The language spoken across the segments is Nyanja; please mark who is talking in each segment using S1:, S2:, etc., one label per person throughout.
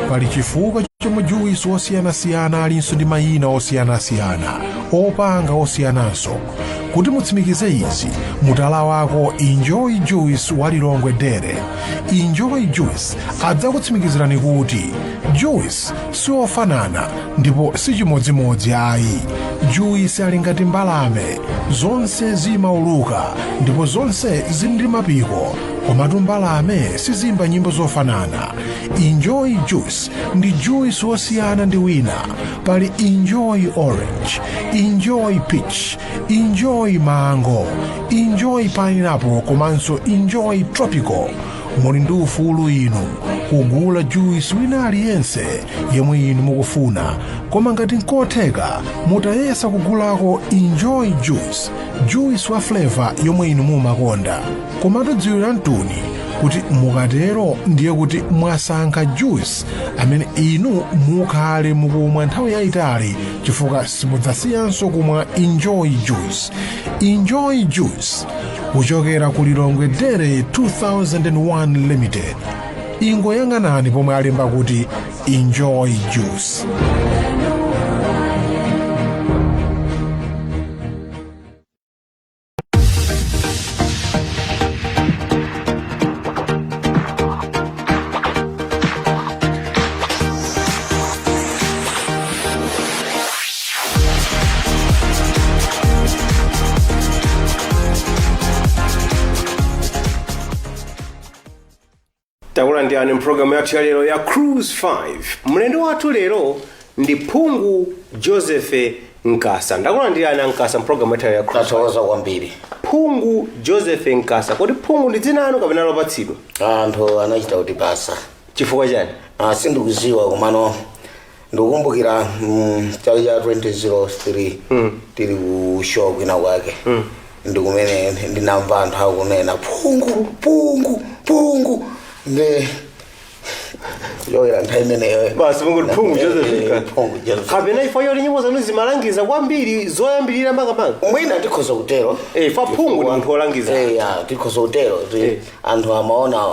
S1: Pali chifukwa chomwe juwisi osiyanasiyana alinso ndi mayina osiyanasiyana, opanga osiyananso. Kuti mutsimikize izi, mutalawako Enjoy Juice wa Lilongwe Dairy. Enjoy Juice adzakutsimikizirani kuti juice siofanana ndipo sichimodzimodzi ayi. Juice ali ngati mbalame, zonse zimauluka ndipo zonse zili ndi mapiko, komatu mbalame sizimba nyimbo zofanana. Enjoy Juice ndi juice wosiyana ndi wina. Pali Enjoy Orange, Enjoy Peach, Enjoy Mango, Enjoy Pineapple komanso Enjoy Tropical. Muli ndi ufulu inu kugula juice wina aliyense yemwe inu mukufuna, koma ngati nkotheka mutayesa kugulako Enjoy Juice, juice wa flavor yomwe inu mumakonda. Komatu dziwirani mtuni kuti mukatero ndiye kuti mwasankha juice amene inu mukhale mukumwa nthawi yayitali, chifukwa simudzasiyanso kumwa Enjoy Juice. Enjoy Juice kuchokera ku Lilongwe Dairy 2001 Limited. Ingoyang'anani pomwe alemba kuti Enjoy Juice.
S2: Takulandirani mpulogalamu yathu ya lero ya Cruise 5. Mlendo wathu lero ndi Phungu Joseph Nkasa. Ndakulandirani a Nkasa mpulogalamu yathu ya Cruise 5.
S3: Tathokoza kwambiri.
S2: Phungu Joseph Nkasa, kodi phungu ndi dzina lanu kapena lopatsidwa?
S3: Anthu anachita kutipasa.
S2: Chifukwa chani?
S3: Sindikuziwa, komano ndikukumbukira chaka cha 2003 tili ku show kwina kwake, ndikumene ndinamva anthu akunena phungu, phungu, phungu, ndi yoyera nthawi imeneyo.
S2: Basi munguti Phungu Joseph Nkasa.
S3: Phungu Joseph.
S2: Kapena ifo yoti nyimbo zanu zimalangiza kwambiri zoyambirira makamaka?
S3: Mwina tikhoza kutero.
S2: Fa phungu ndi munthu wolangiza.
S3: Ya, tikhoza kutero kuti anthu amaona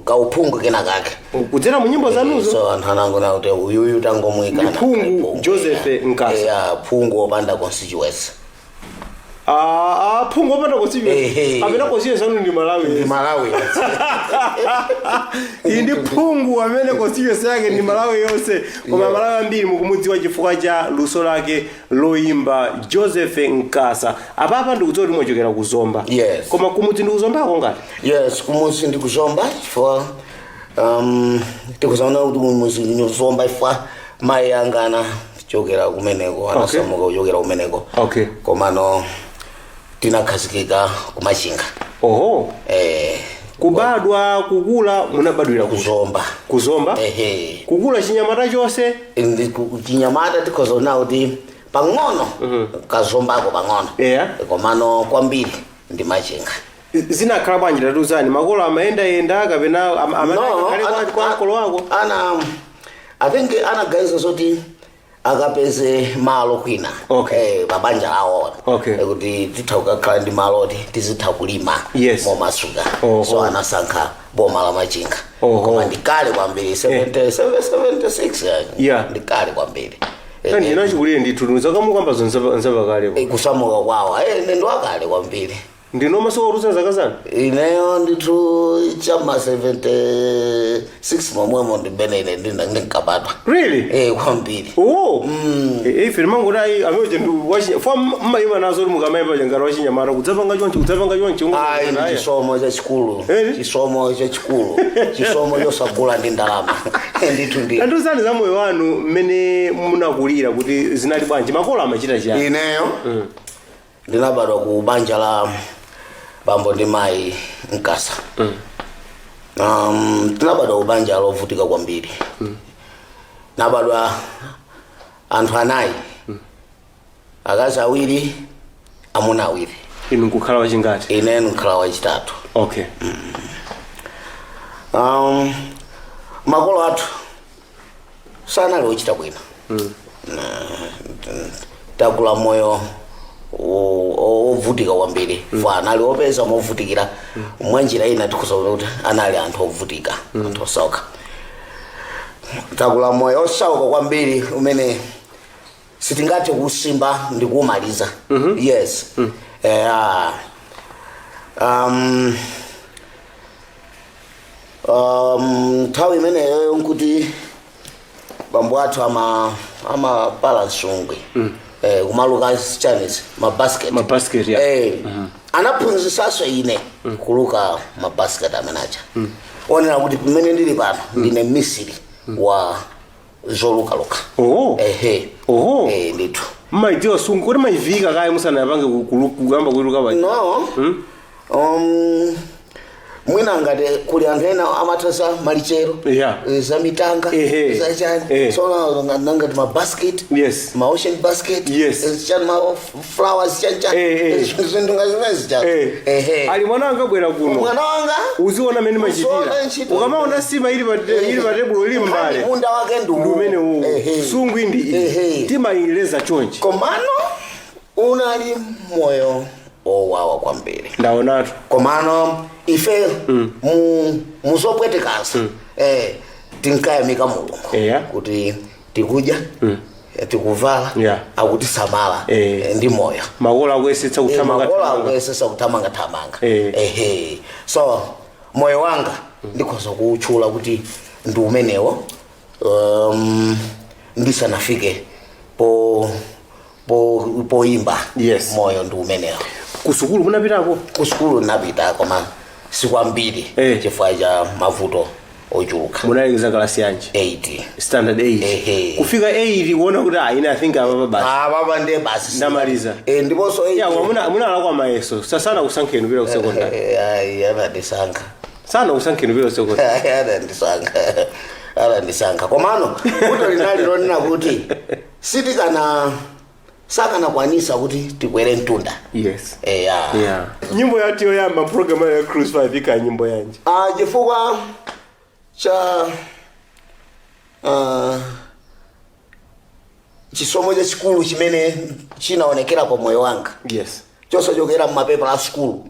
S3: kauphungu kena kake
S2: kudzera mu nyimbo zanuzo.
S3: So anthu anangona kuti uyuyu tangomuyika
S2: Ndi Phungu Joseph Nkasa.
S3: Ya, phungu wopanda constituency.
S2: Ah, phungu wopanda constituency.
S3: Ehe.
S2: Kapena constituency anu ndi Malawi?
S3: Ndi Malawi.
S2: Iyi ndi phungu amene constituency yake ndi Malawi yonse, koma Malawi ambiri mukumudziwa chifukwa cha luso lake loyimba, Joseph Nkasa. Apapa ndikudziwa kuti mwachokera ku Zomba.
S3: Yes.
S2: Koma kumudzi ndi kuZombako ngati?
S3: Yes, kumudzi ndi kuZomba, chifukwa tikuzaona kuti kumudzi ndi Zomba ifwa mayi anga anachokera kumeneko, anasamuka kuchokera kumeneko. Komano tinakhazikika kuMachinga.
S2: Oho. Kubadwa, kukula, munabadwira kuti?
S3: KuZomba.
S2: KuZomba?
S3: Ehe.
S2: Kukula chinyamata chonse?
S3: Ndi chinyamata tikhoza kuona kuti pang'ono kaZombako pang'ono. Komano kwambiri ndi Machinga.
S2: Zinakhala bwanji? Tatiuzani, makolo amayendayenda kapena
S3: No,
S2: kale kwa makolo wako?
S3: Ana, I think anaganiza zoti akapeze malo kwina. Pabanja lawo. Kuti titha kukakhala ndi malo oti tizitha kulima momasuka. So anasankha boma la Machinga. Koma ndikale kwambiri, 76, ndikale kwambiri.
S2: Kani inachikulire ndithu nzakamukamba nzapakale.
S3: Kusamuka kwawo, ndi wakale kwambiri.
S2: Ndino masuka kututsa zaka zanu?
S3: Ineyo ndithu chama 76 momwemo ndimene ine ndinkabadwa.
S2: Really?
S3: Kwambiri.
S2: Oh. Ife timangoti ayi amene ndi wachi fa mmayima nazo kuti mukamayimba changalo wachinyamata kudzapanga chonchi, kudzapanga chonchi.
S3: Ayi, ndi chisomo chachikulu. Chisomo chachikulu, chisomo chosagula ndi ndalama ndithu ndi.
S2: Tandiuzani za moyo wanu mmene munakulira, kuti zinali bwanji, makolo amachita chiyani?
S3: Ineyo ndinabadwa ku banja la bambo ndi mayi Nkasa. Tinabadwa ku banja lovutika kwambiri. Nabadwa anthu anayi, akazi awiri, amuna awiri.
S2: Inu nkukhala wachingati?
S3: Ine nkukhala wachitatu. Makolo athu sanali ochita bwino. Takula moyo Ovutika kwambiri. Fa anali opeza movutikira. Mwanjira ina tikhoza kuti anali anthu ovutika, anthu osauka. Takula moyo osauka kwambiri umene sitingathe kusimba ndi kuumaliza. Yes. Nthawi imeneyo nkuti bambo athu amapala nsungwi, kumaluka chanizi, mabasket.
S2: Mabasket, yeah.
S3: Anaphunzisanso ine kuluka mabasket amene aja, onera kuti pamene ndili pano ndine mmisiri wa zolukaluka.
S2: Oh.
S3: Ehe.
S2: Oho.
S3: Ndithu.
S2: Mmaidziwa sungu kuti maivika kaye musanapange kuyamba kuiluka paja?
S3: No. Mwina ngati kuli anthu ena amatha za malichero, za mitanga, za chani. So nangati ma basket, ma ocean basket, chani, ma flowers, chani chani, zinthu nga zimezi chani. Ehe.
S2: Ali mwana wanga, bwera kuno.
S3: Mwana wanga.
S2: Uziona mene
S3: Uziona
S2: machitira.
S3: ntchito.
S2: Ukamaona sima ili pa tebulo, ili mbale,
S3: munda wake ndi
S2: ndi umene uwu. Sungwi ndi iyi, timayileza chonchi.
S3: Komano unali moyo owawa kwambiri.
S2: Ndaonatu.
S3: Komano ife mu muzopwetekaza tinkayamika Mulungu kuti tikudya, tikuvala, akutisamala, ndi moyo.
S2: Makolo akuyesetsa kuthamanga.
S3: Makolo
S2: Thamanga.
S3: akuyesesa kuthamanga thamanga. Ehe, so moyo wanga ndikhoza kuwutchula kuti ndi umenewo, ndisanafike po po poimba. Moyo ndi umenewo.
S2: Kusukulu munapitako?
S3: Ku sukulu napita, koma sikwambiri, chifukwa cha mavuto ochuluka.
S2: Munalekeza kalasi yanji?
S3: 8.
S2: Standard 8?
S3: Ehe.
S2: Kufika 8 kuona kuti ah, ine I think apapa basi.
S3: Apapa ndiye basi.
S2: Ndamaliza.
S3: Ndiponso 8.
S2: Ya, munalakwa mayeso, sasana kusankheni kupita ku secondary.
S3: Ayi, anandisankha.
S2: Sana kusankheni kupita ku secondary.
S3: Anandisankha, anandisankha, komano vuto linali lonena kuti sitikana sakanakwanisa kuti tikwere mtunda. Eya.
S2: Yeah, nyimbo yathu yoyamba program ya Cruise 5 ika nyimbo yanji?
S3: Ah, chifukwa cha chisomo chachikulu chimene chinaonekera pa moyo wanga, chosachokera mmapepa a sukulu,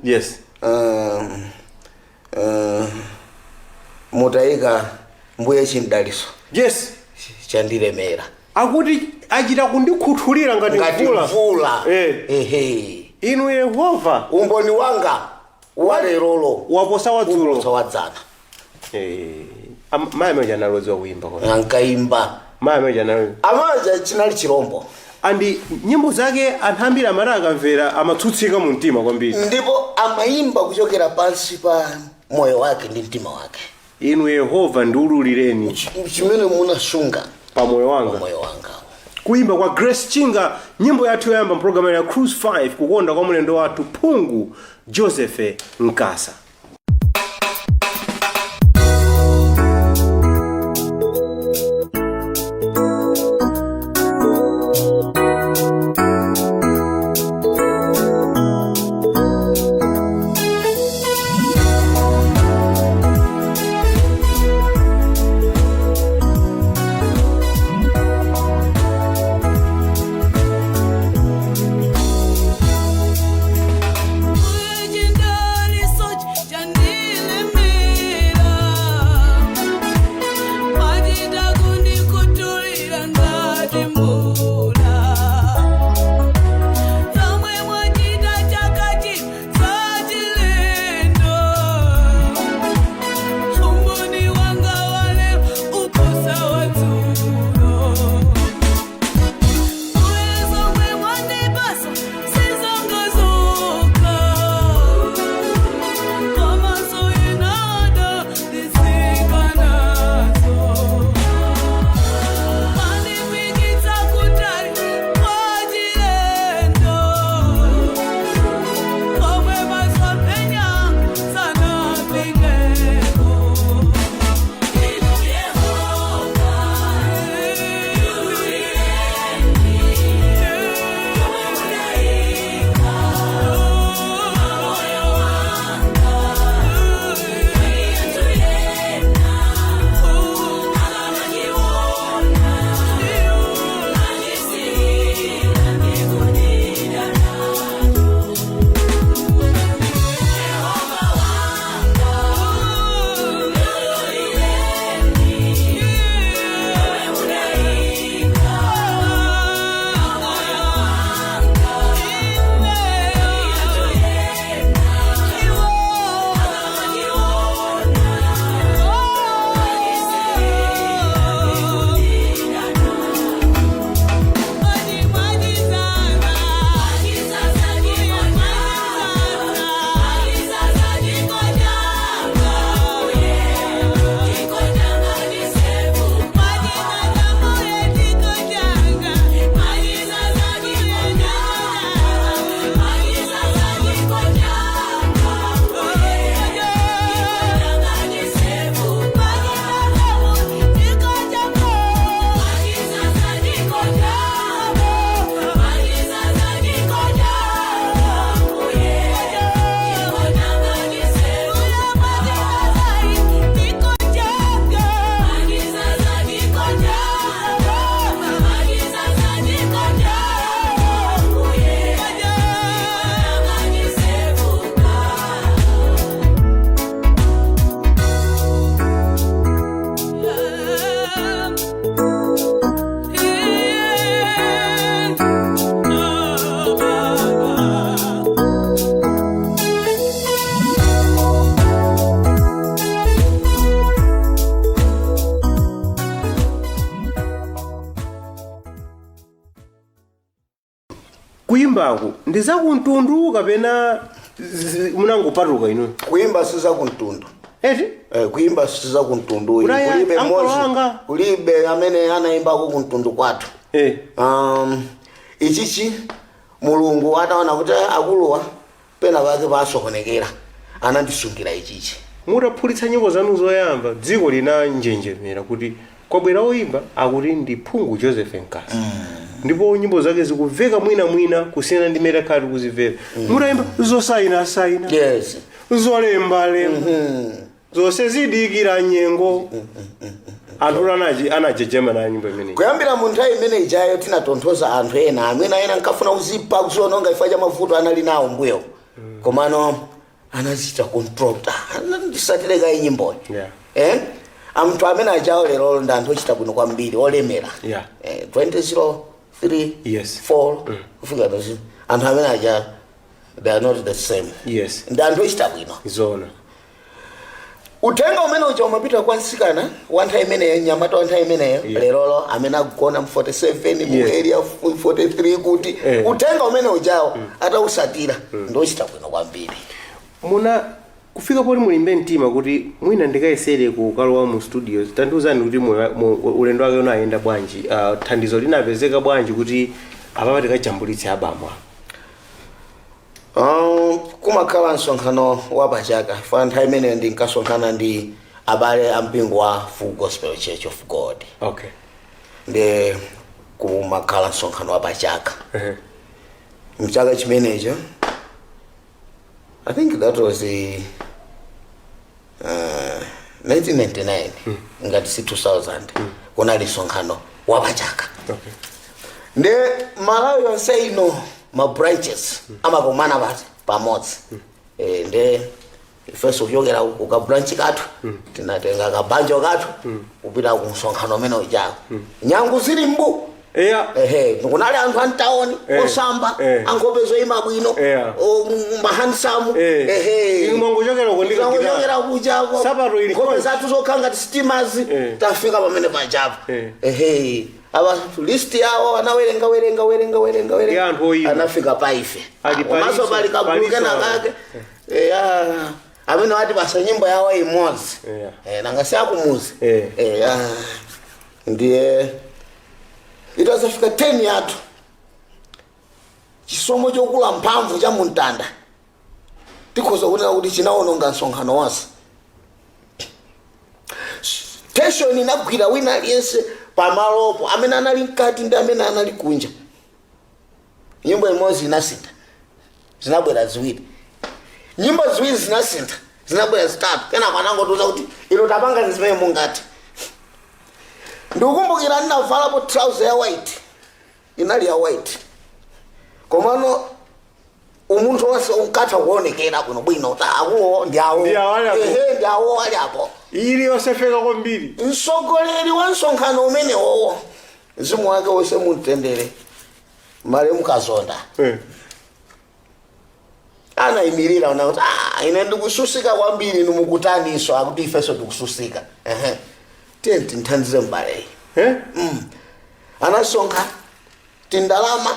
S3: mutayika mbuye chindaliso chandilemera.
S2: Akuti achita kundikhuthulira ngati
S3: ngati
S2: mvula.
S3: Mvula. Ehe.
S2: Inu Yehova.
S3: Umboni wanga walerolo
S2: waposa wadzulo.
S3: Uposa wadzana.
S2: Mayi amene analodziwa kuimba koma.
S3: Ankaimba.
S2: Mayi amene analo
S3: Amaja chinali chirombo.
S2: Andi nyimbo zake anthu ambiri amati akamvera amatsutsika mu mtima kwambiri.
S3: Ndipo amayimba kuchokera pansi pa moyo wake ndi mtima wake.
S2: Inu Yehova, ndiululireni
S3: chimene munasunga
S2: pa moyo wanga.
S3: Pa moyo wanga.
S2: Kuimba kwa Grace Chinga, nyimbo yathu yoyamba mpulogalamu ya Cruise 5, kukonda kwa mlendo wathu phungu Joseph Nkasa. Kuyimbaku ndi zakumtundu kapena munangopatuka inu?
S3: Kuyimba sizakumtundu.
S2: Eti?
S3: Eh, kuyimba sizakumtundu.
S2: Kulaya,
S3: Kulibe
S2: ankolo
S3: mmodzi,
S2: anga.
S3: kulibe amene anayimbako kumtundu kwathu. Ichichi Mulungu ataona kuti akuluwa pena pake pasokonekera, anandisungira ichichi.
S2: Mutaphulitsa nyimbo zanu zoyamba, dziko linanjenjemera kuti kwabwera oyimba akuti ndi Phungu Joseph Nkasa, ndipo nyimbo zake zikumveka mwinamwina kusiyana ndi mmene takhala tikuzimvera. Mutayimba zosayinasayina, zolembalemba, zonse zidikira nyengo, anthu anajejema nayo nyimbo imeneyi.
S3: Kuyambira mu nthawi imene ijayo tinatonthoza anthu ena amene ena nkafuna kuzipha, kuziononga chifukwa cha mavuto anali nawo mbuyo, komano anazichita control kuti, "Ah, ndisatire kayi nyimboyi." Eh, anthu amene ajawo lero ndi anthu ochita bwino kwambiri, olemera. 2003, 4 kufika tozi, anthu amene aja, they are not the same. Ndi anthu ochita bwino.
S2: Zona.
S3: Uthenga umene uja umapita kwa mtsikana wa nthawi imeneyo, mnyamata wa nthawi imeneyo, lerolo amene akugona mu 47, mu area 43, kuti uthenga umene ujawo atawusatira, ndiochita bwino kwambiri.
S2: Muna kufika poti mulimbe mtima kuti mwina ndikayesere kukalowa mu studio, tandiuzani kuti ulendo wake unayenda bwanji, thandizo linapezeka bwanji kuti apapa tikajambulitse album?
S3: Kumakhala msonkhano wapachaka fa nthawi imeneyo ndinkasonkhana ndi abale ampingo wa Full Gospel Church of God. Ndi kumakhala msonkhano wapachaka. Mchaka chimenecho, I think that was 1999, ngati si 2000, kunali msonkhano wapachaka. Ndi Malawi yonse ino, ma branches amakomana pati pamodzi. Nde ifenso kuchokera ku ka branch kathu tinatenga kabanjo kathu kupita ku msonkhano umene ujawo, nyangu zili mbu. Ehe, kunali anthu amtaoni, osamba, ankhope zoyima bwino, ma handsome. Ehe.
S2: Inu mwangochokera uko ndi
S3: Tangochokera kuchako.
S2: Sapato ili
S3: Nkhope
S2: chonchi.
S3: zathu zokhala ngati sitimazi. Tafika pamene pajapo, ehe, aba list yawo anawerenga, werenga, werenga, werenga, werenga.
S2: Ya anthu oyimba.
S3: Anafika pa ife.
S2: Ali
S3: komanso pali kagulu
S2: paliso
S3: kena
S2: awo.
S3: kake. Ah, amene wati basa nyimbo yawo imodzi. Nanga si akumuzi. Ah, ndiye itazafika 10 yathu, chisomo chokula mphamvu cha muntanda, tikhoza kunena kuti chinawononga msonkhano wonse. Tension inagwira wina aliyense pamalopo, amene anali mkati ndi amene anali kunja. Nyimbo imodzi inasintha, zinabwera ziwiri. Nyimbo ziwiri zinasintha, zinabwera zitatu. Kenako anangotiuza kuti ino tapanga zimene mungati. Ndikukumbukira ndinavalapo trouser ya white, inali ya white, komano umunthu wonse unkatha kuonekera bwinobwino kuti akuwo ndi awo.
S2: Ndi awo ali apo.
S3: Ehe, ndi awo ali apo.
S2: Ili yosefeka kwambiri.
S3: Mtsogoleri wa msonkhano umenewowo, mzimu wake wonse mumtendere, malemu Kazonda, anayimirira ona kuti, "Ah, ine ndikususika kwambiri, inu mukutaniso?" Akuti ifenso tikususika. Ehe, tiye tinthandize mbaleyi. Anasonkha tindalama,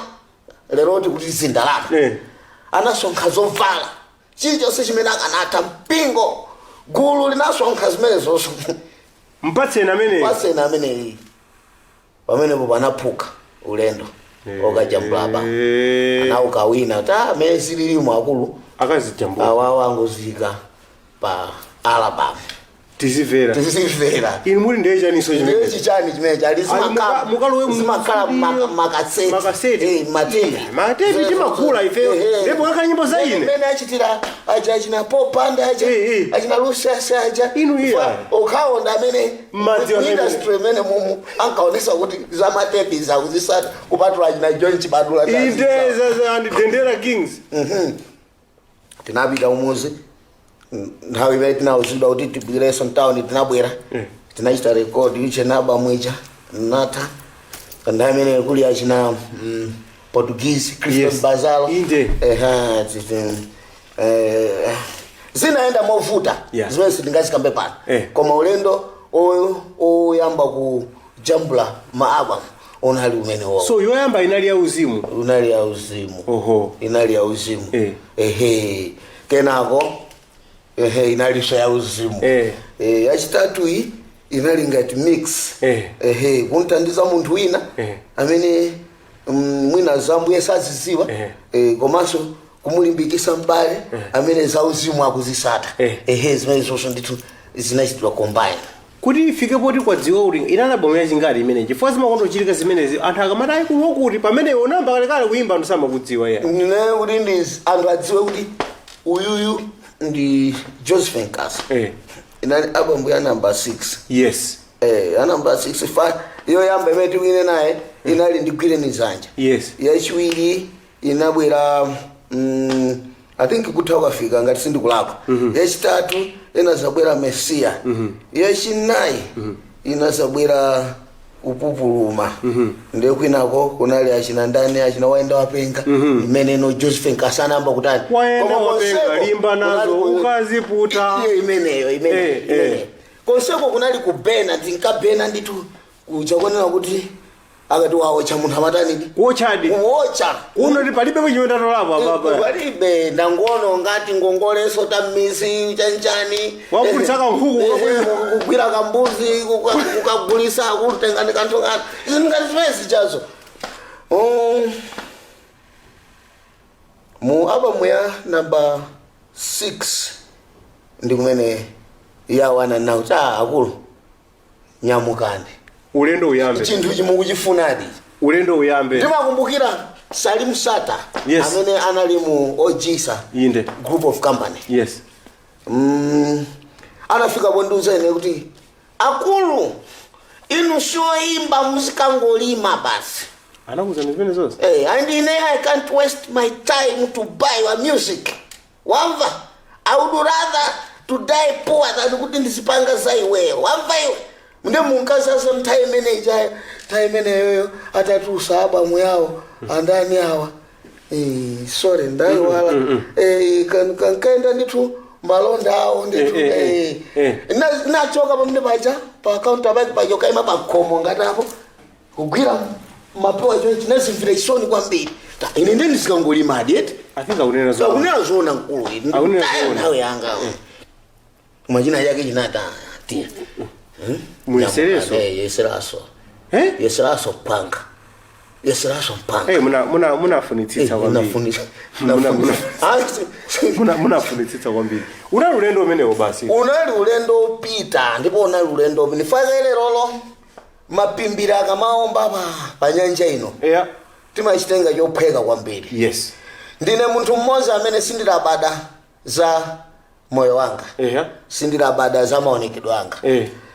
S3: lero tikuti zindalama. Anasonkha zovala, chilichonse chimene akanatha. Mpingo, gulu linasonkha zimenezonso.
S2: Mpatseni ameneyi.
S3: Mpatseni ameneyi. Pamenepo panaphuka ulendo okajambula pa anaukawina ta amene zililimu akulu.
S2: Akazijambula.
S3: Awawo angozika pa album.
S2: Tizimvera.
S3: Tizimvera.
S2: Inu muli ndiye chaniso chimene?
S3: Ndiye chichani chimene chali?
S2: Ali mukalowe
S3: Zimakhala
S2: studio.
S3: makaseti.
S2: Makaseti.
S3: Matepi.
S2: Matepi timagula ifeyo. Ndipo kakhala nyimbo za ine.
S3: Imene achitira aja achina Popanda aja, achina Lucius aja.
S2: Inu iya.
S3: Okhawo ndi amene
S2: Mmadziwa amene.
S3: industry imene mumu ankaonesa kuti za matepi zakuzisata, kupatula achina John Chibadula ndi
S2: Inde.
S3: azinzawo.
S2: And Dendera Kings.
S3: Tinapita umuzi nthawi imene tinauzidwa kuti tibwerenso mtawuni, tinabwera. Tinachita record iche naba mwija natha. Nthawi imene kuli achina Portuguese Christian Bazalo. Eha, zinaenda movuta. Zimene sitingazikambe pano. Koma ulendo oyamba kujambula ma album Unali umenewo.
S2: So yoyamba inali ya uzimu?
S3: Unali ya uzimu.
S2: Oho.
S3: Inali ya uzimu. Ehe, kenako, ehe, inalinso ya uzimu. Eh, yachitatu iyi inali ngati mix. Ehe, kunthandiza munthu wina amene mwina zambuye saziziwa, komanso kumulimbikisa mbale amene zauzimu akuzisata. Ehe, zimene zonso ndithu zinachitidwa combine.
S2: Kuti ifike poti kwadziwa kuti inali album yachingati imene, chifukwa zimakonda kuchitika zimenezi, anthu akamati ayi kulokuti pamene unamba kalekale kuyimba, anthu samakudziwa ya.
S3: Ndine kuti ndi anthu adziwe kuti uyuyu ndi Joseph Nkasa. Inali album ya number 6. Eh, ya number 6. Fa yoyamba imene tikuine naye inali Ndigwireni Zanja. Yachiwiri inabwera, I think Kutha Ukafika, ngati sindikulakwa. Yachitatu inazabwera Mesiya. Yachinayi inazabwera Kupupuluma. Ndiye kwinako kunali achina ndani, achina Wayenda Wapenga, imene no Joseph Nkasa anayamba kutani.
S2: Wayenda
S3: Koma
S2: Wapenga,
S3: konseko
S2: limba nazo, ukaziputa.
S3: Iyo imeneyo, imeneyo. Imeneyo. Konseko kunali kubena, tinkabena ndithu kuja konena kuti akati wawocha munthu amatanidi.
S2: Kuotchadi.
S3: Kuwocha.
S2: Kuno ti palibe chimene tatolapo apapa.
S3: Palibe, ndangono ngati ngongoleso tamisi chanchani.
S2: Wagulitsa kankhuku,
S3: Kugwira kambuzi, kukagulisa, kutenga ndi kanthu kanthu, zinthu ngati zimene zichazo. Mu album ya number 6 ndi kumene yawana nawo kuti, "Ah, akulu, nyamukani."
S2: Ulendo uyambe.
S3: Chinthu chimukuchifunadi.
S2: Ulendo uyambe.
S3: Ndimakumbukira Salim Sata, amene anali mu Ojisa Group of Company. Anafika pondiuza ine kuti, "Akulu, inu sioimba, muzikangolima basi."
S2: Anakuuzani zimene zonse?
S3: Hey, and ine, "I can't waste my time to buy your music, wamva? I would rather to die poor than kuti ndizipanga za iweyo, wamva iwe?" Nde munkazasa nthawi imene ichayo, nthawi imeneyoyo atatusa abamu yawo andani awa. Eh, sorry, ndayiwala. Eh, kankaenda ndithu malonda awo ndithu. Nachoka pamene paja pa counter pake paja, ukaima pakhomo ngati apo, kugwira mapewa chonchi, chinazimvira chisoni kwambiri. Ine ndi ndizikangolimadi eti.
S2: I think akunena zoona.
S3: Akunena zoona mkulu.
S2: Akunena zoona.
S3: Nthawi yanga mwachina chake chinata tiya.
S2: Muyesereso.
S3: Yeseraso.
S2: Eh?
S3: Yeseraso mpanga, yeseraso mpanga.
S2: Eh, munafunitsitsa kwambiri. Munafunitsitsa kwambiri. Unali ulendo umenewo basi.
S3: Unali ulendo opita, ndipo unali ulendo opita ndifaka lerolo mapimbira akamaomba pa nyanja ino, timachitenga chophweka kwambiri. Ndine munthu mmodzi amene sindilabada za moyo wanga, sindilabada za maonekedwe anga,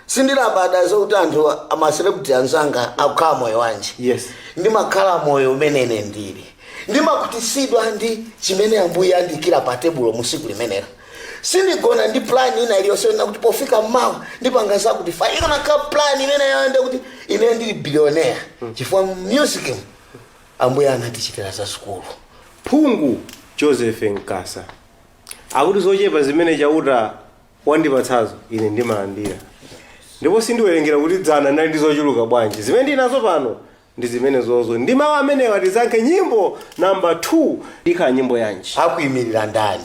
S3: sindilabada zokuti anthu ama celebrity anzanga akukhala moyo wanji. Ndimakhala moyo umene ine ndili, ndimakhutitsidwa ndi chimene Ambuye andikira pa tebulo musiku limenelo. Sindigona ndi plan ina iliyonse na kuti pofika mmawa ndipanga zakuti fa ikanakhala plan imene yayende kuti ine ndili billionaire, chifukwa music Ambuye anatichitira za sukulu.
S2: Phungu Joseph Nkasa akuti zochepa zimene Chauta wandipatsazo ine ndimalandira, ndipo sindiwerengera kuti dzana ndinali ndi zochuluka bwanji. Zimene ndinazo pano ndi zimene zozo. Ndi mawu amenewa tisankhe nyimbo namba 2. Ikhala nyimbo yanji?
S3: Akuyimirira Ndani.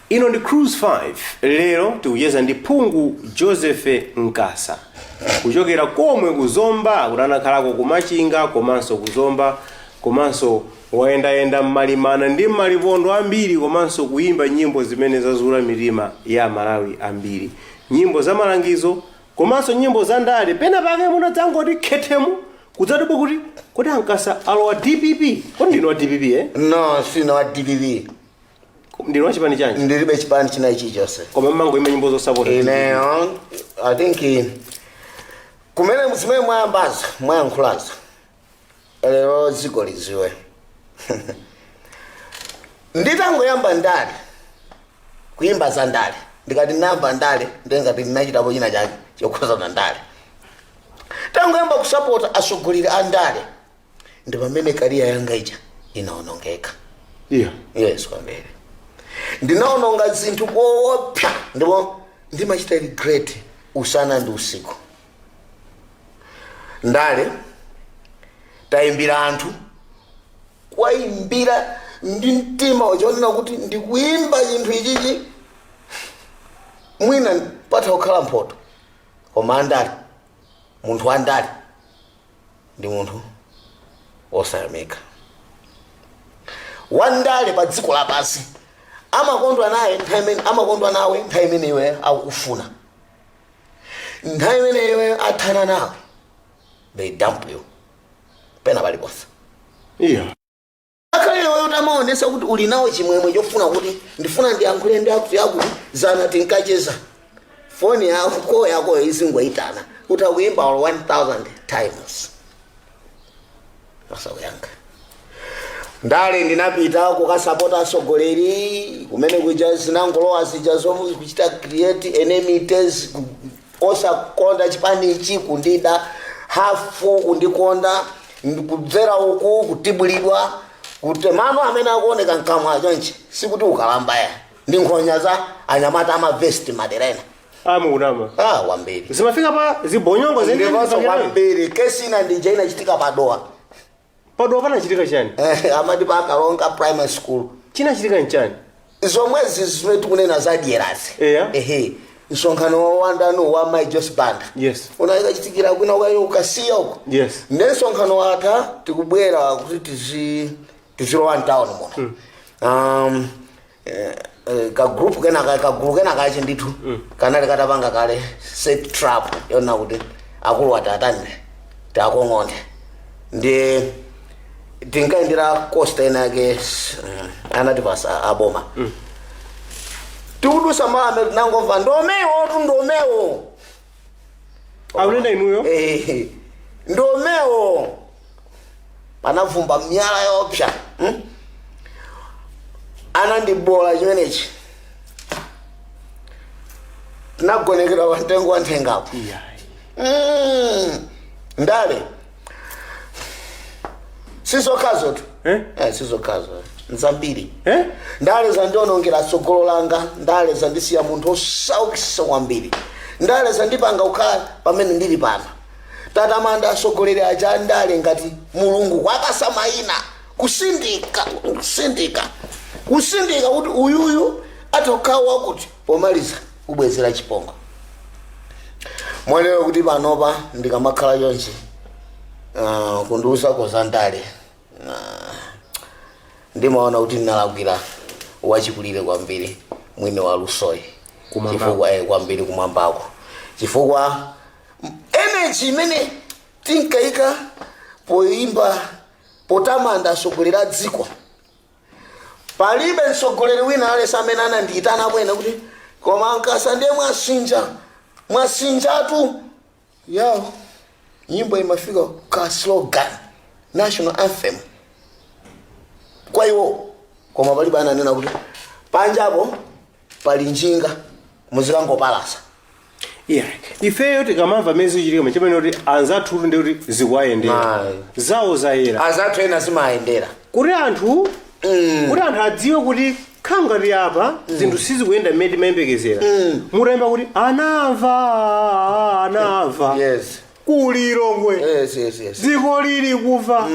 S2: Ino ndi Cruise 5. Lero tikucheza ndi Phungu Joseph Nkasa kuchokera komwe kuzomba, kuti anakhalako kumachinga komanso kuzomba, komanso wayendayenda mmalimana ndi mmalipondo ambiri, komanso kuyimba nyimbo zimene zazula mitima ya Malawi ambiri, nyimbo za malangizo komanso nyimbo za ndale. Pena pake munadzangoti khethemu kudzatipo kuti kuti ankasa alowa DPP. Kodi ndinu wa DPP, eh?
S3: No, sine wa DPP.
S2: Ndinu wa chipani chanji?
S3: Ndilibe chipani china chilichonse.
S2: Koma mmangoimba nyimbo zosapota?
S3: Ineyo I think kumene zimene mwayambazo, mwayankhulazo lero, dziko lidziwe, nditangoyamba ndale, kuyimba za ndale, ndikati ndinayamba ndale, ndengati ndinachitapo china chake chokhuzana ndale, tangoyamba kusapota atsogoleri a ndale, ndi pamene career yanga ija inaonongeka. Yes, kwambiri. Ndinaononga zinthu koopsa, ndipo ndimachita regret usana ndi usiku. Ndale tayimbira anthu, kwayimbira ndi mtima wachionena kuti ndikuyimba chinthu ichichi, mwina patha kukhala mphoto. Koma andale, munthu wandale ndi munthu osayamika. Wandale pa dziko lapansi amakondwa naye nthawi imene amakondwa nawe, nthawi imene iwe akukufuna. Nthawi imene iwe athana nawe, they dump you pena paliponse. Akhale iwe utamaonesa kuti uli nawo chimwemwe chofuna kuti ndifuna ndiyankhule ndi akuti akuti, zana tinkacheza, foni yako yakoyo izingoyitana kuti akuyimba 1000 times, asakuyankha. Ndale ndinapita kukasapota atsogoleri kumene kuja, zinangolowa zija zomwe kuchita create enmities, osakonda chipanichi kundida, hafu kundikonda, kudzera uku kutibulidwa, kuti mano amene akuoneka mkamwa chonchi sikuti ukalamba ya, ndi nkhonya za anyamata amavesti maderena.
S2: Amukunama?
S3: Ah, kwambiri.
S2: Zimafika pa zibonyongo?
S3: Ndiponso kwambiri. Kesi ina ndija inachitika padowa.
S2: Padowa panachitika chani?
S3: Amati pa Kalonga Primary School.
S2: Chinachitika nchani?
S3: Zomwezi zimene tikunena za dyerazi. Ehe, msonkhano wandani, wa Mai Joyce Banda. Unakachitikira kwina kwayo, ukasiya uko. Ndi msonkhano watha, tikubwera kuti tizilowa mtown muno, kagroup kenaka, kagulu kenakachi ndithu kanali katapanga kale set trap yona kuti akulu ati atani, tiakong'onde. Ndi tinkayendera costa ena yake, anatipasa aboma. Tikudusa malo amene tinangomva, "Ndomewo tu, ndomewo."
S2: Akunena inuyo?
S3: Eh, ndomewo. Panavumba miyala yopsa, Anandibola chimenechi, tinagonekera pa mtengo wa nthengapo. Ndale sizokhazo tu.
S2: Eh?
S3: Eh, sizokhazo, nzambiri.
S2: Eh?
S3: Ndale zandionongera tsogolo langa. Ndale zandisiya munthu osaukisa kwambiri. Ndale zandipanga kukhala pamene ndili pano. Tatamanda atsogoleri aja andale ngati Mulungu, kwapasa mayina, kusindika, kusindika, kusindika kuti uyuyu atokhawa wakuti, pomaliza kubwezera chipongo. Mwenero kuti panopa ndikamakhala chonchi, kundiuzako za ndale, ndimaona kuti ndinalakwira wachikulire kwambiri, mwini wa lusoyi.
S2: Kumwambako.
S3: Chifukwa kwambiri kumwambako, chifukwa energy imene tinkayika poyimba, potamanda atsogoleri a dziko, palibe mtsogoleri wina alese amene anandiyitana bwene kuti, "Koma Nkasa ndiye mwasinja, mwasinjatu." Yawo nyimbo imafika ka slogan, national anthem kwa iwo, koma palibe ananena kuti panjapo pali njinga, muzikangopalasa.
S2: Yeah, ifeyo tikamamva mmene zikuchitika, chimene kuti anzathu ndi kuti zikuwayendera.
S3: Ayi.
S2: Zawo zayera.
S3: Azathu ena zimayendera.
S2: Kuti anthu adziwe kuti khangati apa zinthu sizikuyenda mmene timayembekezera, mutayimba kuti anamva, anamva.
S3: Yes.
S2: Kulilongwe.
S3: Yes.
S2: Dziko lili kufa,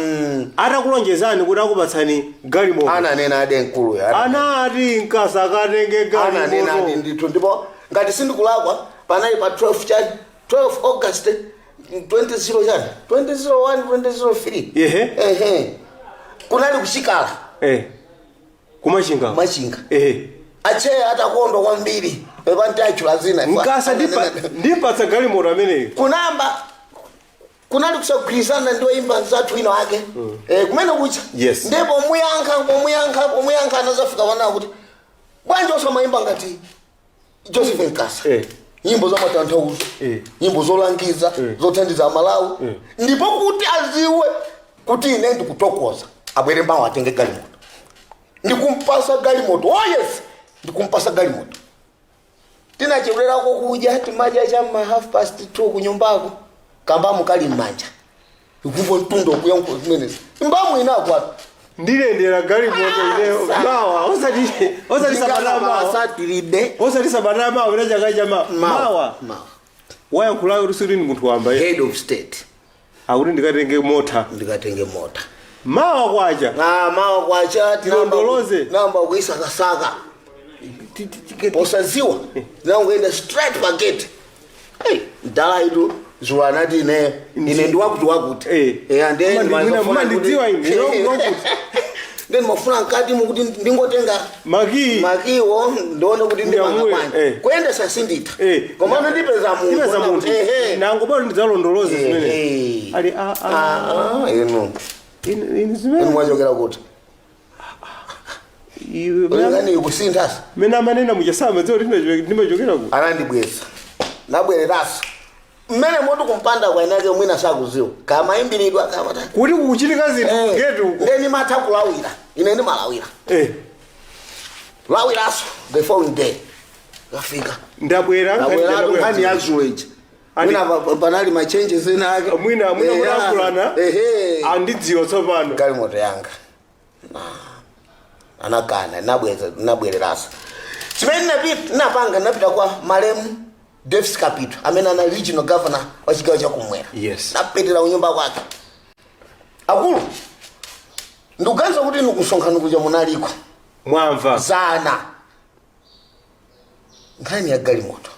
S2: atakulonjezani kuti akupatsani galimoto.
S3: Ananena ade mkuluyo.
S2: Anati Nkasa akatenge
S3: Ananena ade.
S2: galimoto.
S3: Ndithu, ndipo ngati sindikulakwa panali pa 12 chani, 12 August 20 chani, 2001, 2003. Ehe, kunali kuchikala.
S2: Kumachinga.
S3: Machinga. Acheya atakondwa kwambiri, pepanti zina.
S2: Nkasa ndipatsa galimoto ameneyo.
S3: Kunamba kunali kusagwirizana ndi oyimba nzathu ino ake kumene kucha. Ndipo muyankha pomuyankha pomuyankha, anazafika panawo kuti bwanji osamayimba ngati Joseph Nkasa, nyimbo zamatanthauzo, nyimbo zolangiza, zothandiza Amalawi. Ndipo kuti aziwe kuti ine ndikutokoza, abwere mbawo atenge galimoto. Ndikumpasa galimoto, oh yes, ndikumpasa galimoto. Tinachedwerako kudya, timadya chamma 2:30 kunyumbako, kambamu kali mmanja, ikumva mtundo kuyankho zimenezi, mbamu inakwatu.
S2: Ndilendera galimoto ineyo mawa, osati sabata mawa.
S3: Satiribe.
S2: Osati sabata mawa, pita chaka cha mawa, mawa.
S3: Mawa.
S2: Wayankhulayo kuti sikuti ndi munthu wamba.
S3: Head of state.
S2: Akuti ndikatenge mota.
S3: Ndikatenge mota.
S2: Mawa kwacha.
S3: Ah, mawa kwacha.
S2: Tilondoloze.
S3: Namba kuisakasaka posaziwa, nangoenda straight pa gate. Hey, mdala itu zulo anati ine ndiwakuti wakuti. Ande
S2: Mumandidziwa ine, ine wakuti.
S3: Then mafuna mkati mukuti ndingotenga
S2: makiyi.
S3: Makiwo, ndione kuti ndipanga
S2: Ndiamule,
S3: bwanji. Kuyendesa sinditha, komano ndipeza munthu.
S2: Ndipeza munthu. Nango bado ndidzalondoloze zimene ali a a.
S3: Ah, ah, inu.
S2: Inu
S3: Inu
S2: zimene
S3: mwachokera kuti?
S2: Iwe
S3: ngani ikusinthasa?
S2: Mene amanena muchasama dziwa kuti ndimachokera ku
S3: Anandibweza, nabwereraso mmene moti kumpanda kwainake mwina sakuziwa kamayimbiridwa kamata.
S2: Kuti kukuchitika zinthu gate uko.
S3: Ndeni matha kulawira, ine ndimalawira. Lawiraso the following day kafika.
S2: Ndabwera.
S3: Ndabweratu, nkhani ya zulo iji. Mwina panali ma changes ena ake.
S2: Mwina munakulana.
S3: Ehe.
S2: Andidziwa tsopano.
S3: Galimoto yanga. Anakana, nabweza, nabwereraso. Chimene napita napanga, napita kwa malemu Davis Kapito amene anali regional governor wa chigawo chakumwera. Napitira kunyumba kwake. Akulu, ndikuganiza kuti inu kusonkhano kuja munaliko.
S2: Mwamva.
S3: Zana nkhani ya galimoto,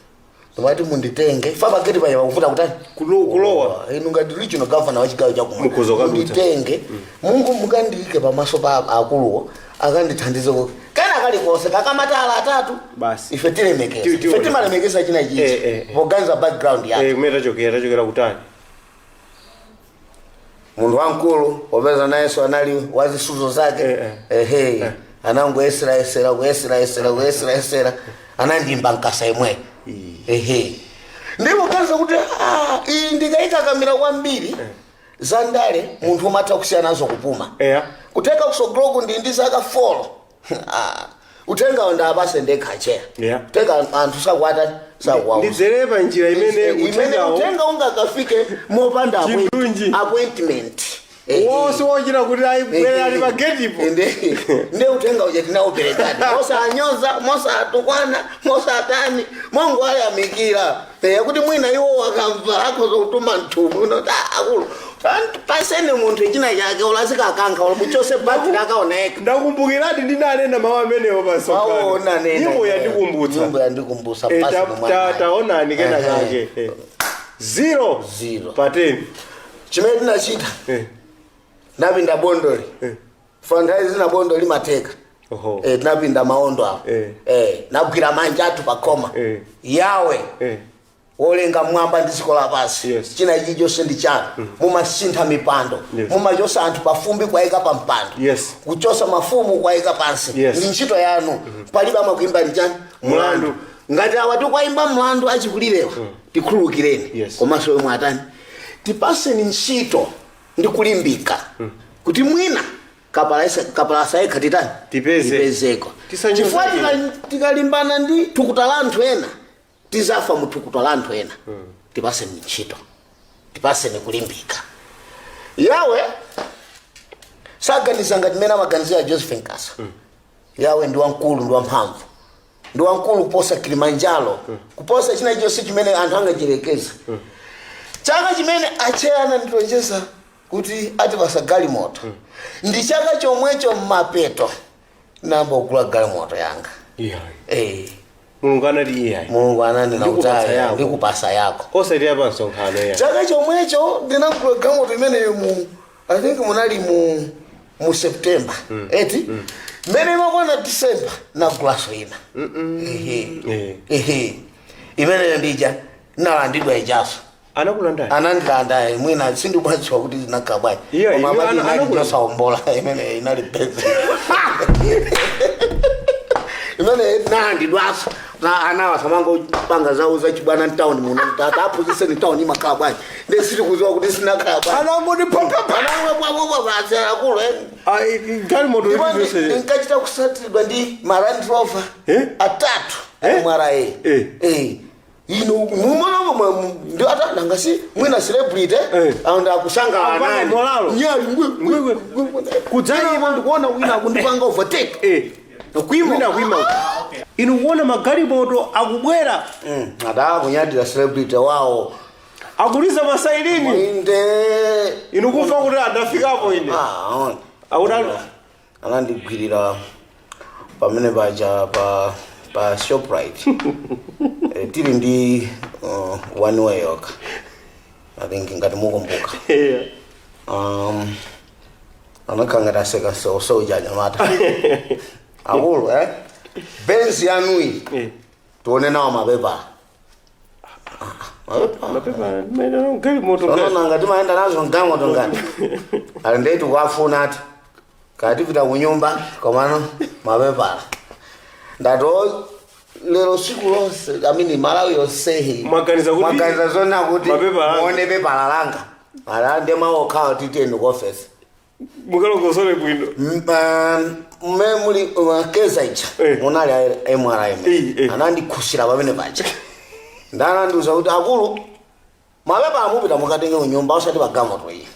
S3: ndimati munditenge fa pageti paja pakuvuta kutani.
S2: Kulowa.
S3: Inu ngati regional governor wa chigawo chakumwera,
S2: Mukhoza kukadutsa.
S3: munditenge mungu mukandiyike pamaso pa akuluwo, akandithandize kena kalikonse kakamatala atatu.
S2: Basi.
S3: Ife tilemekeza. Ife timalemekeza china chichi poganiza background yake.
S2: Kumene tachokera kutani.
S3: Munthu wamkulu, popeza nayenso anali wazisuzo zake, ehe, anangoyesera-yesera, kuyesera-yesera, kuyesera-yesera, anandimba Nkasa imwe. Ehe, ndipo kaza kuti ah, iyi ndikayikakamira kwambiri zandale, munthu umatha kusiyana nazo kupuma. Kuteka kusogoloku ndi zaka 4. Ah, uthengawo ndapase ndekha cheya. Kutenga anthu sakuata, sakuwauza.
S2: Ndidzere pa njira imene
S3: imene
S2: uthengawo
S3: uthenga ungakafike mopanda
S2: Chindunji.
S3: appointment.
S2: Wonse wochita kuti ayibwere ali pa getipo.
S3: Nde uthenga uja tinauperekadi mosanyoza, mosatukwana, mosatani, mongo ayamikira kuti mwina iwo wakamva akhoza kutuma mthumwi unoti, "Ah, akulu, paseni munthu china chake ulazikakankha muchose batiri akaoneka."
S2: Ndakumbukiradi ndinanena mawu amenewo pa
S3: Waona nena.
S2: Nyimbo yandikumbutsa.
S3: Nyimbo yandikumbutsa. Pasi nomwana.
S2: Taonani kena kake. 0
S3: Zero.
S2: pa 10.
S3: Chimene tinachita, napinda bondoli. Fanthawi zina bondo limateka. Tinapinda maondo apo. Nagwira manja athu pakhoma. Yawe, wolenga mwamba ndi dziko lapansi, china chilichonse ndi chanu. Mumasintha mipando, mumachosa anthu pafumbi kwayika pa mpando, kuchosa mafumu kwayika pansi. Ndi ntchito yanu, palibe amakuimba ndi chani?
S2: Mlandu.
S3: Ngati awa tikwayimba mlandu achikulirewa, tikhululukireni. Komanso yomwe atani, tipaseni ntchito ndi kulimbika kuti mwina kapalasa yekha titani?
S2: Tipeze.
S3: Tipezeko.
S2: Tisanyoze.
S3: Chifukwa tikalimbana ndi thukuta la anthu ena, tizafa mu thukuta la anthu ena. Tipaseni ntchito, tipaseni kulimbika. Yawe saganiza ngati mmene amaganizira Joseph Nkasa. Yawe ndi wamkulu, ndi wamphamvu, ndi wamkulu kuposa Kilimanjaro, kuposa china chonse chimene anthu angachirekeza. Chaka chimene acheya anandilonjeza kuti atipasa galimoto, ndi chaka chomwecho mmapeto namba kugula galimoto yanga.
S2: Iyayi.
S3: Eh.
S2: Mulungu anati iyayi.
S3: Mulungu ananena kuti
S2: Ndikupatsa
S3: aya,
S2: yako.
S3: Ndikupasa yako.
S2: Osati ya pansonkhano ya.
S3: Chaka chomwecho ndinagula galimoto imeneyo mu, I think, munali mu September, eti? Mmene imakwana December nagulaso ina. Ehe. Ehe, imeneyo ndija nalandidwa ijaso.
S2: Anakulandani?
S3: Anandilanda, mwina sindikudziwa kuti zinakhala bwanji.
S2: Yeah,
S3: Koma
S2: inu
S3: amati inali yosaombola imene, inali Benz imene nalandidwaso. Na anawa samangopanga zawo zachibwana mtawuni muno, taphunzitseni tawuni imakhala bwanji, nde sitikudziwa kuti sinakhala bwanji.
S2: Anangoti papapa.
S3: Akulu.
S2: Galimoto.
S3: Ndipo ndinkachita kusatiridwa ndi ma Land Rover
S2: Eh?
S3: atatu.
S2: Eh?
S3: MRA.
S2: Eh.
S3: Eh. Ino mumonomo ndi atananga si mwina celebrity.
S2: Eh.
S3: And akusanga
S2: Apana
S3: anani.
S2: molalo.
S3: Nyali ngwe.
S2: Ngwe,
S3: ngwe. Kudzayima ndikuona wina akundipanga overtake. Kuima.
S2: Wina kuima. Inu kuona magalimoto akubwera.
S3: Ada kunyadira celebrity wawo.
S2: Akuliza masailini.
S3: Inde.
S2: Inu kufa kuti adafikapo ine.
S3: Ah, on.
S2: Akuti
S3: Anandigwirira pamene paja pa Shoprite. Tili ndi one way yokha, I think ngati mukumbuka.
S2: Yeah.
S3: Anakhala ngati aseka seuja anyamata akulu, eh? Benzi yanuyi, tione nawo mapepa.
S2: Mapepa maenda galimoto.
S3: Sono ngati mayenda nazo mgalimoto, ngati ali ndeti kuafuna ati katipita kunyumba, komano mapepala ndato lero siku lonse, I mean, Malawi yonseyi.
S2: Mwaganiza kuti-
S3: Mwaganiza zona kuti
S2: Mapepala anga.
S3: muone pepala langa ala ndi mawu titiyeni ku office.
S2: Mukalongosole bwino.
S3: Mme muli keza ija, munali a MRA. Anandikhusira pamene paja, ndanandiuza kuti akulu, mapepa amupita mukatenge kunyumba, osati pagalimoto iyi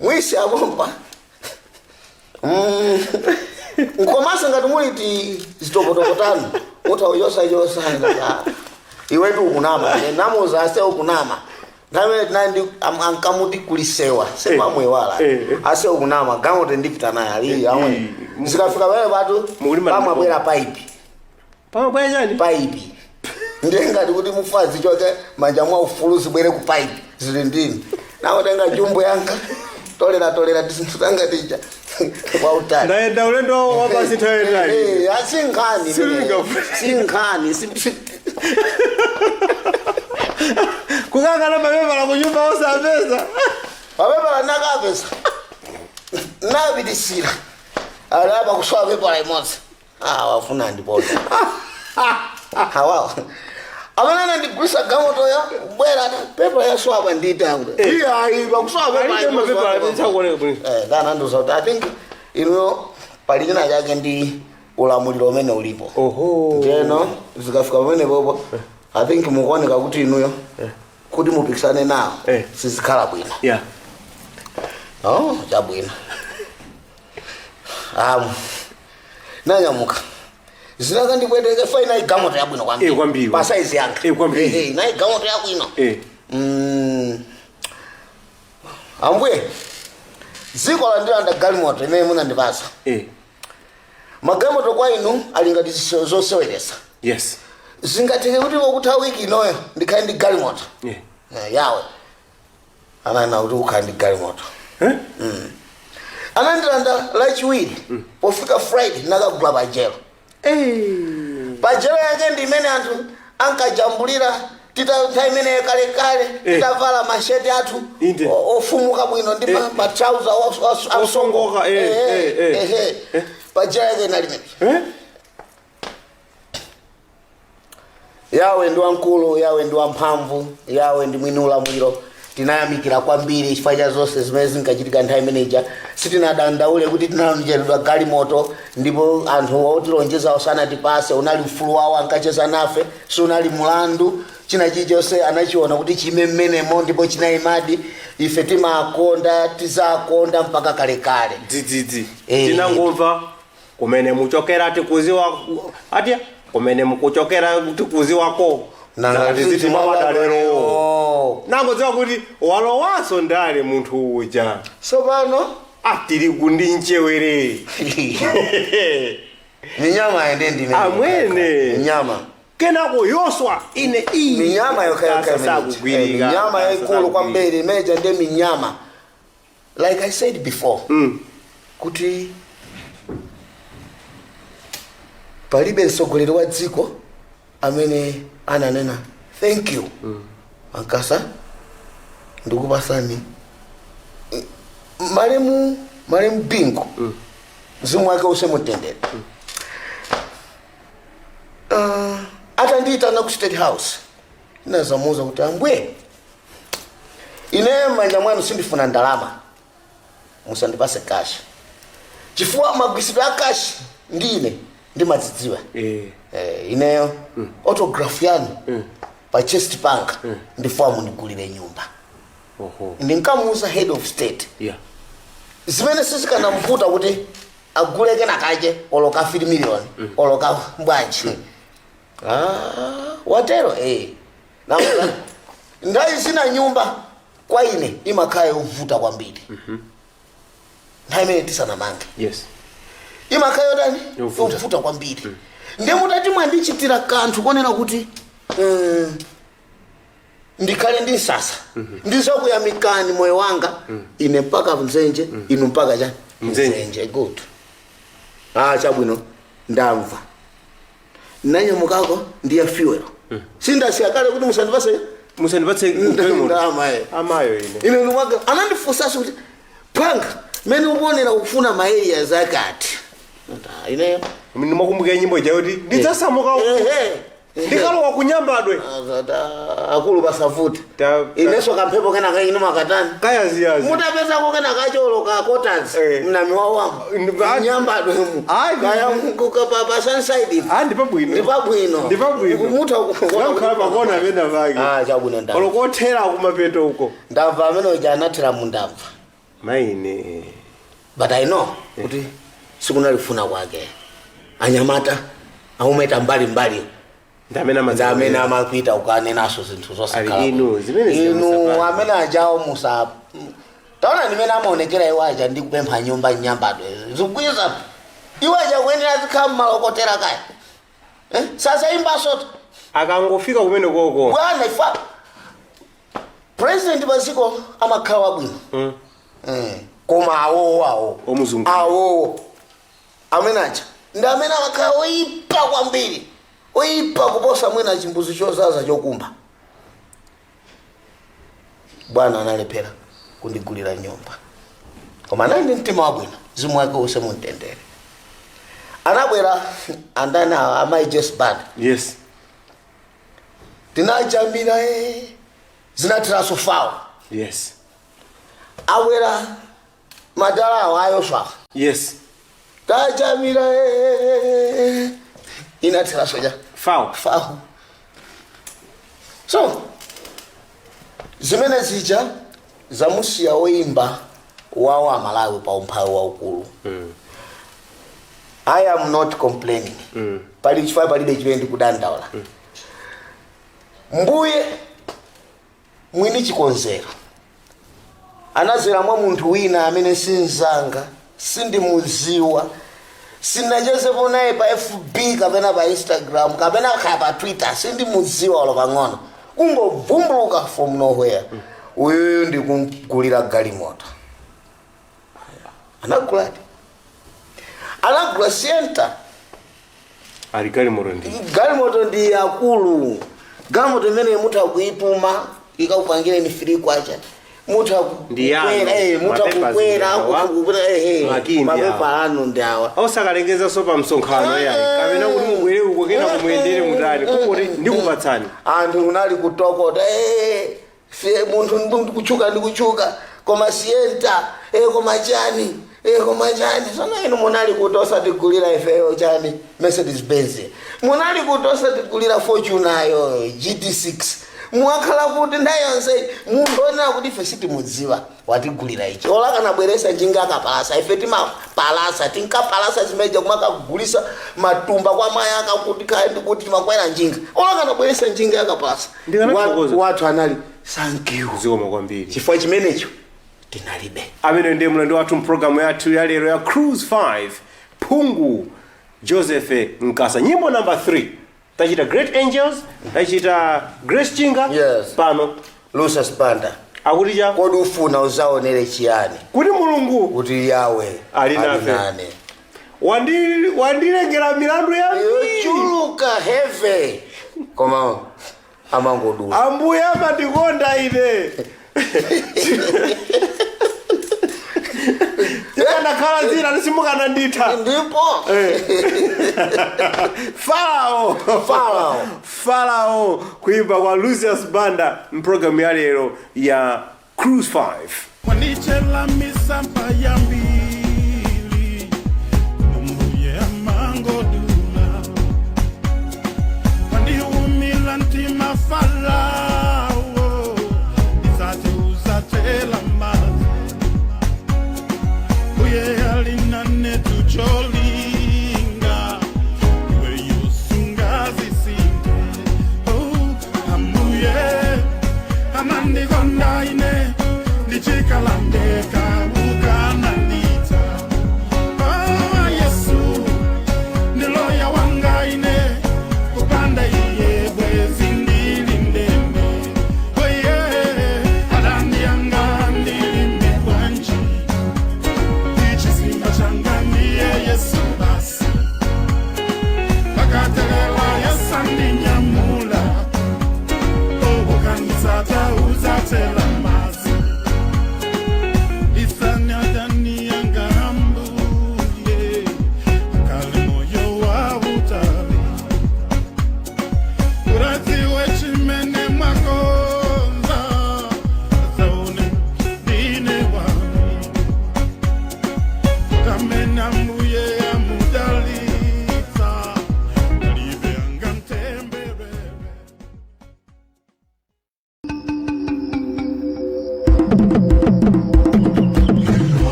S3: mwisi apompa. Nkomanso ngati muli ti zitokotoko tanu mutauchosachosa. Iwetu ukunama, namuza ase ukunama. Nthawi tinali ankamuti kulisewa semamwewala. Ase ukunama, galimoto ndipita naye ali amwe. Zikafika pamene patu
S2: Mukulima.
S3: pamabwera paipi.
S2: Pamabwera chani?
S3: Paipi. Ndiye ngati kuti mufazi choke manja mwa ufulu zibwere ku paipi zili ndini, nakutenga jumbo yanga, tolera tolera tisinthu tanga tija wautali.
S2: Ndayenda ulendo wapasi nthawi yayitali.
S3: Eh, asinkhani. Sinkhani.
S2: Kukangana mapepala kunyumba osapeza.
S3: Mapepala nakapeza, napitisira alapa kusowa pepala imodzi. Ah, wafuna ndipota awawa amene anandigulisa galimotoyo bwera pepala yasowa nditangu iyayi pakusowa pepala
S2: Alibe
S3: imodzi.
S2: mapepala amene sakuoneka bwino.
S3: Eh, ndanandiuza kuti I think inuyo pali china chake ndi ulamuliro umene ulipo.
S2: Oho.
S3: Ndiyeno zikafika pamene popo, I think mukuoneka kuti inuyo kuti mupikisane nawo sizikhala bwino. Oh, chabwino. Nanyamuka zinakandipweteke fa inayi galimoto yabwino.
S2: Eh, kwambiri.
S3: Pa size yanga.
S2: Eh, kwambiri.
S3: Inayi galimoto yabwino. Ambuye, dziko landilanda galimoto imene munandipasa. Magalimoto kwa inu ali ngati zoseweresa. Zingatheke kuti pokutha wiki inoyo ndikhale ndi galimoto? Yawe ananena kuti ukhale ndi galimoto.
S2: Eh?
S3: Anandilanda Lachiwiri, pofika Friday nakagula Pajero. Pajero yake ndi imene anthu ankajambulira tita nthawi imeneyo kalekale, titavala masheti athu ofumuka bwino ndi matrauza
S2: Osongoka, eh.
S3: Pajero yake inali imene.
S2: Eh?
S3: Yawe ndi wamkulu, Yawe ndi wamphamvu, Yawe ndi mwini ulamuliro. Tinayamikira kwambiri chifukwa cha zonse zimene zinkachitika nthawi imeneja. Sitinadandaule kuti tinalonjezedwa galimoto ndipo anthu otilonjezawo sanatipase. Unali ufulu wawo, ankacheza nafe, sunali mulandu. China chilichonse anachiona kuti chime mmenemo ndipo chinayimadi. Ife timakonda, tizakonda mpaka kalekale.
S2: Dzidzidzi. Tinangomva kumene muchokera tikuziwa, ati kumene mukuchokera tikuziwako. Nanga tiziti mawada lero.
S3: Oh.
S2: Nangodziwa kuti walowanso ndale munthu uja.
S3: Sopano
S2: Atiri kundi mchewere.
S3: Minyama ende ndime.
S2: Amwene.
S3: Minyama.
S2: Kenako yoswa ine iyi.
S3: Minyama yokhayokha
S2: Sasa
S3: imeneyi.
S2: sakugwirika.
S3: Minyama
S2: Sasa
S3: yaikulu
S2: sakugwirika.
S3: Kwambiri imeja nde minyama. Like I said before, kuti palibe mtsogoleri wa dziko amene ananena, "Thank you, Ankasa, ndikupasani." Malemu Bingu, mzimu wake use mutendere, atandiyitana ku State House, inazamuuza kuti, "Ambuye, ine manja mwanu sindifuna ndalama, musandipase cash, chifukwa magwisidwe a cash ndine ndimadzidziwa. Ineyo autograph yanu pa chest panga, ndifuna mundigulire nyumba." Ndinkamuuza head of state zimene sizikanamvuta kuti agule kena kache, olo ka 3 million, olo ka bwanji. Ah, watero eh. Nthawi zina nyumba kwa ine imakhala yovuta kwambiri. Nthawi imene tisanamange, imakhala yotani?
S2: Yovuta.
S3: Yovuta kwambiri. Ndiye mutati mwandichitira kanthu konena kuti ndikhale ndi msasa, ndizakuyamikani moyo wanga, ine mpaka mzenje, inu mpaka cha
S2: Mzenje.
S3: Mzenje. Good. Ah, chabwino, ndamva. Nanyamukako ndiye fuel, sindasiya kale kuti musandipase
S2: Musandipatse
S3: ndalama eh.
S2: Amayo ine.
S3: Ine ndimwaga anandifunsanso kuti, "Panga mene ukuonera kufuna ma areas akati?" Ineyo
S2: Ndimakumbukira nyimbo ija kuti ndidzasamuka, ndikalowa kunyambadwe.
S3: Akulu pasavuta. Inenso kamphepo kenaka inu makatani.
S2: Kayaziyazi.
S3: Mutapezako kena kacholo ka quarters, mnami wawamo nyambadwemu, kaya pa Sunside.
S2: Ah, ndipabwino.
S3: Ndipabwino.
S2: Ndipabwino.
S3: Mutha
S2: Nakukhala pakona pena pake.
S3: Ah, chabwino, ndamva.
S2: Olokothera kumapeto uko.
S3: Ndamva, amene uja anathera mundamva.
S2: Maine.
S3: But I know kuti sikunalifuna kwake. Anyamata aumeta mbalimbali
S2: Ndi amene
S3: ndi amene amapita kukanenaso zinthu zosakhala.
S2: Ali inu, zimene
S3: Inu
S2: zikamusapata.
S3: amene ajawo musa taona ndimene amaonekera iwo aja ndi kupempha nyumba nyambadwe zikugwiza iwo aja kuyenera zikhala mmalokotera kaya, eh? Sasa imbasoto.
S2: Akangofika kumene koko.
S3: Bwana, ifa president paziko amakhala wabwino. Koma awowo awo
S2: Omuzungulira.
S3: awowo amene aja ndi amene amakhala oyipa kwambiri, oyipa kuposa mwina chimbuzi chozaza chokumba. Bwana analephera kundigulira nyumba, koma anali ndi mtima wabwino, mzimu wake use mumtendere. Anabwera andani awa, amayi Joyce Banda. Tinajambira, zinathiraso fawo. Abwera madala awo ayoswa. Tajamira, inathiraso ja
S2: Fawo.
S3: Fawo. So zimene zija zamusiya woimba wawo Amalawi pa umphawi waukulu. I am not complaining. Pali chifukwa, palibe chimene ndikudandaula. Mbuye mwini chikonzero anazera mwa munthu wina amene sinzanga, sindimuziwa, sinachezepo naye pa FB kapena pa Instagram kapena kaya pa Twitter, sindimudziwa olo pang'ono, kungovumbuluka from nowhere, uyuyu ndikumgulira galimoto. Anaguladi, anagula Sienta.
S2: Ali galimoto ndi
S3: Galimoto ndi akulu, galimoto imene mutha kuipuma ikakupangireni free kwacha, mutha
S2: Ndi yanu.
S3: kukwera, mutha
S2: Mapepa
S3: kukwera
S2: ndi awa.
S3: kukwera,
S2: Makindi
S3: mapepa
S2: awa.
S3: anu ndi awa.
S2: Osakalengezanso pa msonkhano yayi, kapena kuti mubwere uko kena kumuyendere mutani, kungoti ndikupatsani.
S3: Anthu kunali kutokota, munthu ndikuchuka ndikuchuka, koma Sienta, koma chani, koma chani. Sono inu munali kuti osatigulira ifeyo chani, Mercedes Benz? Munali kuti osatigulira Fortuner GT6? Mwakhala kuti nthawi yonse? Munthu onena kuti ife sitimudziwa watigulira ichi. Olakanabweresa njinga akapalasa, ife timapalasa, tinkapalasa zimeja kumakagulisa matumba kwa mayi akakuti kaya ndikuti timakwera njinga. Olakanabweresa njinga yakapalasa.
S2: Ndikanathokoza.
S3: Wathu anali Thank you.
S2: Zikomo kwambiri.
S3: Chifukwa chimenecho tinalibe.
S2: Amene ndiye mlendo wathu mpulogalamu yathu ya lero ya Cruise 5, Phungu Joseph Nkasa. Nyimbo number 3 tachita Great Angels, tachita Grace Chinga.
S3: Yes.
S2: Pano
S3: Lucius Banda.
S2: Akuti cha?
S3: Kodi ufuna uzaonere chiyani?
S2: Kuti Mulungu
S3: kuti Yawe
S2: ali nafe.
S3: Nane.
S2: Wandilengera milandu yambiri.
S3: Yochuluka heavy, koma amangodula.
S2: Ambuye amandikonda ine. Tikanakhala zina tisimukana nditha.
S3: Ndipo
S2: Farao.
S3: Farao.
S2: Farao, kuimba kwa Lucius Banda mpulogalamu ya lero ya Cruise 5.
S4: Wanichela misampa yambili, umbuye amangodula, wandiumila ntima Farao, izate uzatela mazi, uye alinane tucholinga, iwe yosungazisinde. Oh, ambuye amandikonda ine ndichikalandeka ukanandita. Oh, Yesu ndiloya wanga ine, kupanda iye bwezi ndilindembe. Oye adandiyanga ndilimbe kwanji, ichisimba changa ndiye Yesu basi, pakatelela yesandinyamula, ukanditsata uzatela mazi, isanyadaniyanga ambuye akali moyo wa utali, uradziwe chimene mwakonza, zaone ndine wami, kamena mbuye amudalitsa, libe angamtemberere.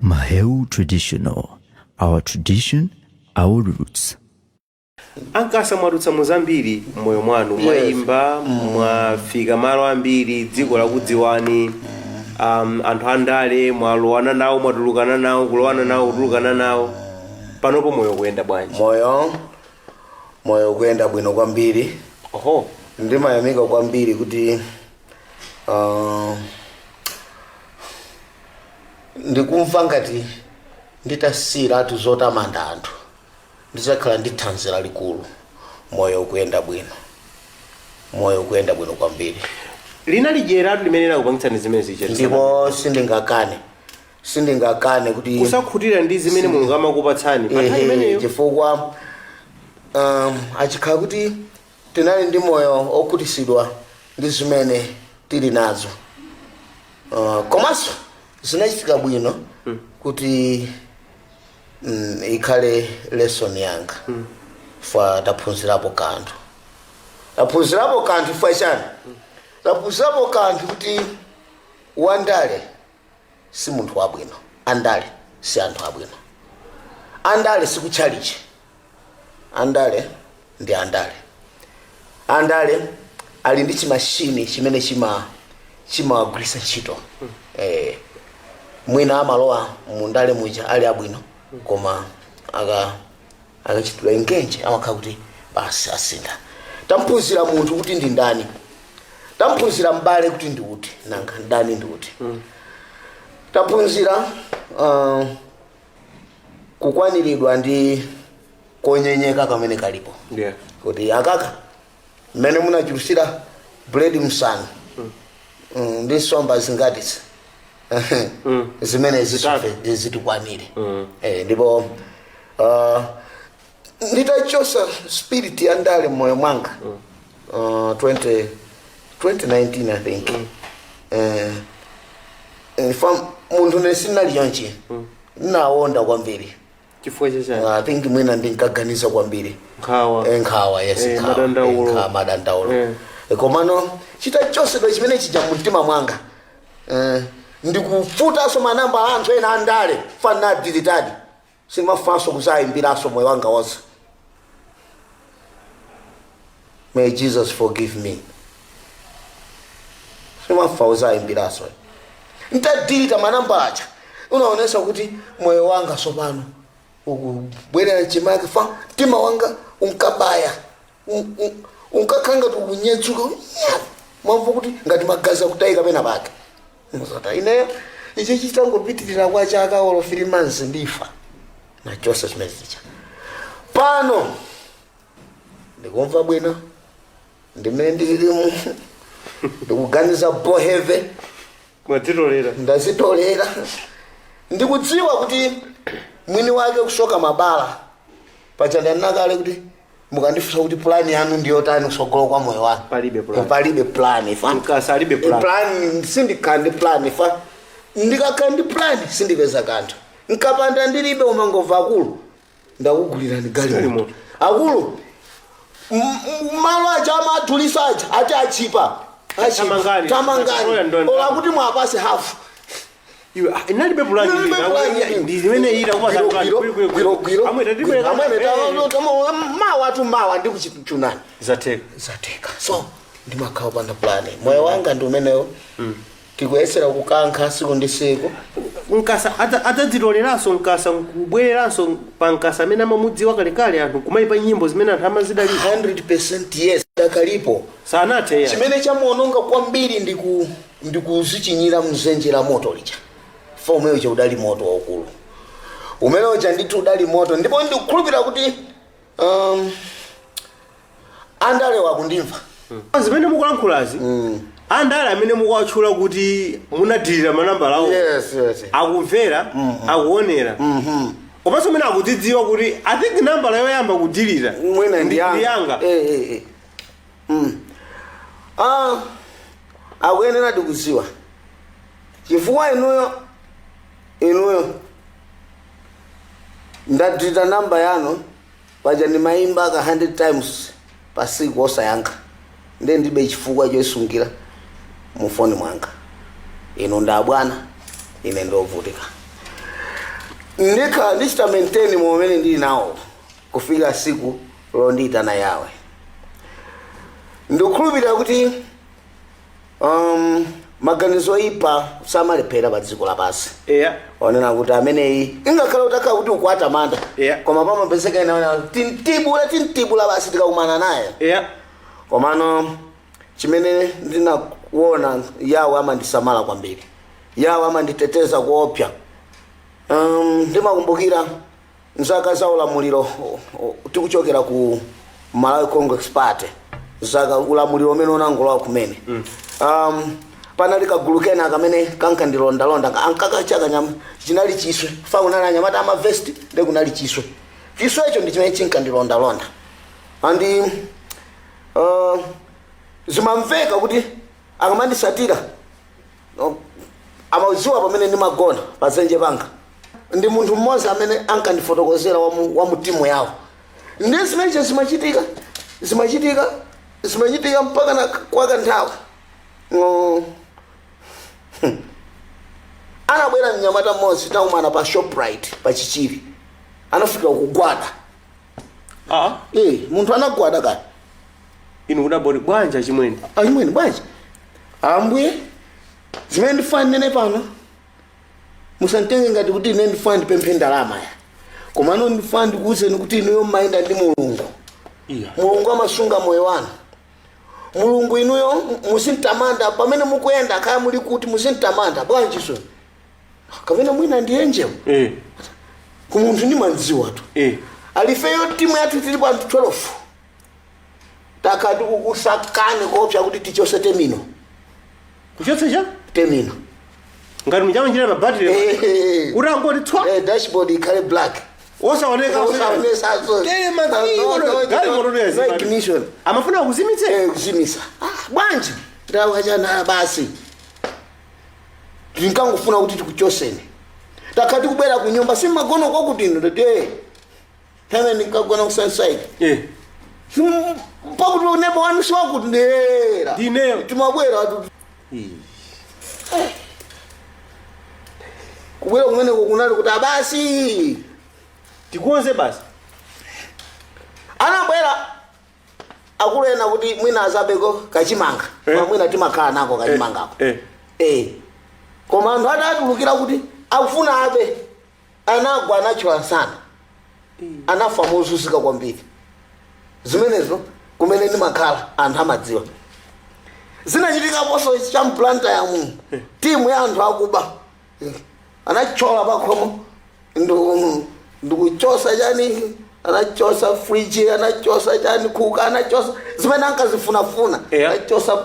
S5: Maheu Traditional. Our tradition, our roots.
S2: Ankasa, mwadutsa mu zambiri m'moyo mwanu. Mwayimba, mwafika malo ambiri, dziko lakudziwani, anthu andale mwalowana nawo, mwatulukana nawo, kulowana nawo, kutulukana nawo. Panopo moyo kuyenda bwanji?
S3: Moyo kuyenda bwino kwambiri.
S2: Oho.
S3: Ndimayamika kwambiri kuti ndikumva ngati nditasiyiratu zotamanda anthu, ndizakhala ndi thanzi lalikulu. Moyo ukuyenda bwino, moyo ukuyenda bwino kwambiri.
S2: Linali dyeratu limene lakupangitsani zimene zija?
S3: Ndipo sindingakane kuti
S2: kusakhutira ndi zimene Mulungu amakupatsani pa nthawi
S3: Ehe,
S2: imeneyo.
S3: Chifukwa achikhala kuti tinali ndi moyo okhutisidwa ndi zimene tili nazo, komanso zinachitika bwino kuti ikhale lesson yanga. Fa taphunzirapo kanthu, taphunzirapo kanthu. Fa chani? Taphunzirapo kanthu kuti wandale si munthu wabwino, andale si anthu abwino, andale sikutchalichi, andale ndi andale. Andale ali ndi chimashini chimene chimawagwiritsa ntchito. Mwina amalowa mundale muja ali abwino, koma akachitidwa engage amakhala kuti basi asintha. Tamphunzira munthu kuti ndi ndani, tamphunzira m'bale kuti ndi uti, nanga ndani ndi uti. Taphunzira kukwaniridwa ndi konyenyeka kamene kalipo, kuti akaka mmene munachulusira buledi msanu. Ndi nsomba zingatisi zimene
S2: Zitatu.
S3: zitikwanire. Ndipo nditachosa spirit ya ndale mmoyo mwanga 20 2019 I think, fa munthu nesinali chonchi, ndinawonda kwambiri.
S2: Chifukwa chachani?
S3: I think mwina ndinkaganiza kwambiri.
S2: Nkhawa.
S3: Nkhawa, yes.
S2: Eh,
S3: Nkhawa.
S2: madandaulo.
S3: Nkhawa, madandaulo.
S2: Eh.
S3: Komano chitachosedwa chimene chija mumtima mwanga, ndikufutanso manamba a anthu ena andale fanina dilitadi, simafanso kuzayimbiranso moyo wanga wonse. May Jesus forgive me. Simafa kuzayimbiranso. Ntadilita manamba aja, unaonesa kuti moyo wanga sopano ukubwerera chimake, fa mtima wanga unkabaya, unkakhala ngati ukunyetsuka. Mwamva kuti ngati magazi akutayika pena pake. Muzata ineyo ichi chitangopitirira kwa chaka olo 3 months, ndifa nachonse chimene chicha. Pano ndikumva bwino, ndimene ndililimu, ndikuganiza boheve.
S2: Mwadzitolera.
S3: Ndazitolera. Ndikudziwa kuti mwini wake kusoka mabala pacha. Ndanena kuti mukandifunsa kuti plan yanu ndiyotani kusogolo kwa moyo wanu,
S2: Palibe plan.
S3: Palibe plan, fa.
S2: Mkasa alibe plan.
S3: Plan, sindikhala ndi plan, fa ndikakhala ndi plan sindipeza kanthu. Nkapanda ndilibe, umangova akulu ndakugulirani galimoto.
S2: Galimoto.
S3: Akulu, malo aja amadulisa aja ati achipa.
S2: Tamangani.
S3: Tamangani.
S2: Ndo-
S3: Ola kuti mwapase hafu.
S2: Iwe, inalibe plan. Ndi zimene ita kupa.
S3: Amwene, mawa tu, mawa ndi kuchichunani.
S2: Zateka.
S3: Zateka. So ndimakhala panda plan. Moyo wanga ndi umenewo, tikuyesera kukankha siku ndi siku.
S2: Mkasa adzadzitoleranso, Mkasa nkubwereranso pa Mkasa amene amamudziwa kalekale, anthu kumayipa nyimbo zimene anthu amazidalira?
S3: 100% yes, dakalipo.
S2: Sanathe ya.
S3: Chimene chamuononga kwambiri ndikuzichinyira mzenje la moto lija, fa umene uja udali moto waukulu, umene uja ndithu udali moto. Ndipo ndikukhulupirira kuti andale wakundimva.
S2: Zimene mukulankhulazi, andale amene mukuwatchula kuti munadirira manambala awo
S3: Yes.
S2: akumvera, akuonera, komanso amene akudzidziwa kuti I think nambala yoyamba kudirira
S3: mwina ndi
S2: ndi yanga.
S3: Eh. Ah, akuyenera tikudziwa chifukwa inuyo ndadilita namba yanu paja, ndimayimba ka 100 times pasiku osayankha, ndiye ndibe chifukwa choisungira mu foni mwanga. Inu ndi abwana, ine ndovutika. Ndikhala ndichita maintain momene ndili nawo kufika siku londiyitana yawe. Ndikukhulupirira kuti maganizo oyipa samalephera pa dziko lapansi. Onena kuti ameneyi ingakhala utakhala kuti ukwatamanda, koma pamapezeka ina tintibula, tintibula basi tikakumana naye. Komano chimene ndinakuona, yawe amandisamala kwambiri, yawe amanditeteza kuopsa. Ndimakumbukira mzaka za ulamuliro tikuchokera ku Malawi Congress Party, zaka ulamuliro umene unangolowa kumene, panali kagulu kena kamene kankandilondalonda, ankakachaka nyama, chinali chiswe, fa kunali anyamata amavesti, ndi kunali chiswe. Chiswecho ndi chimene chinkandilondalonda, andi zimamveka kuti akamandisatira, no, amadziwa pamene ndimagona padzenje panga. Ndi munthu mmodzi amene ankandifotokozera wa mu timu yawo. Ndi zimenezo zimachitika, zimachitika, zimachitika mpaka na kwa kanthawi. Anabwera mnyamata mmodzi, takumana pa Shoprite pa Chichiri, anafika kugwada.
S2: Ah.
S3: Eh, munthu anagwada kani.
S2: Inu kudaboti bwanja chimwene?
S3: Achimwene bwanji? Ambuye, zimene ndifuna ndinene pano, musanditenge ngati kuti ine ndifuna ndipemphe ndalama ya, komano ndifuna ndikuwuzeni kuti inuyo mmayenda ndi Mulungu.
S2: Iya.
S3: Mulungu amasunga moyo wanu. Mulungu inuyo muzintamanda pamene mukuyenda, kaya muli kuti, muzintamanda. Bwanji so kapena mwina ndi angel? Ku munthu ndimandziwa tu. Alifeyo timu yathu tilipo anthu 12, takati kukusakani koopsa kuti tichose temino.
S2: Kuchotsa cha
S3: Terminal.
S2: Ngati muchamanjira mabattery.
S3: Eh.
S2: Kuti angoti tswa.
S3: Eh, dashboard ikhale black.
S2: Osaoneka.
S3: Osaonesaso.
S2: Tere galimoto
S3: No ignition.
S2: Amafuna kuzimitse.
S3: Eh, kuzimisa. Ah, bwanji ndawachana basi, tinkangofuna kuti tikuchoseni, takati kubwera kunyumba simagono kwakuti ino ndati pamene ndinkagona ku Sunnyside. Pakuti unebo wanu siwakuti ndera.
S2: Ndineyo.
S3: Timabwera kubwera kumeneko kunali kuti abasi
S2: Tikuonze basi.
S3: Anabwera akulena kuti mwina azabeko kachimanga. Mwina timakhala nako kachimangako. Eh. Koma anthu adatulukira kuti akufuna abe, anagwa, anachola sana, anafa mozunzika kwambiri. Zimenezo kumene ndimakhala anthu amadziwa. Zinachitikaponso champlanta yamu timu ya anthu akuba anachola pakhomo ndikuchosa chani, anachosa friji, anachosa chani, cooker, anachosa zimene ankazifunafuna. Anachosa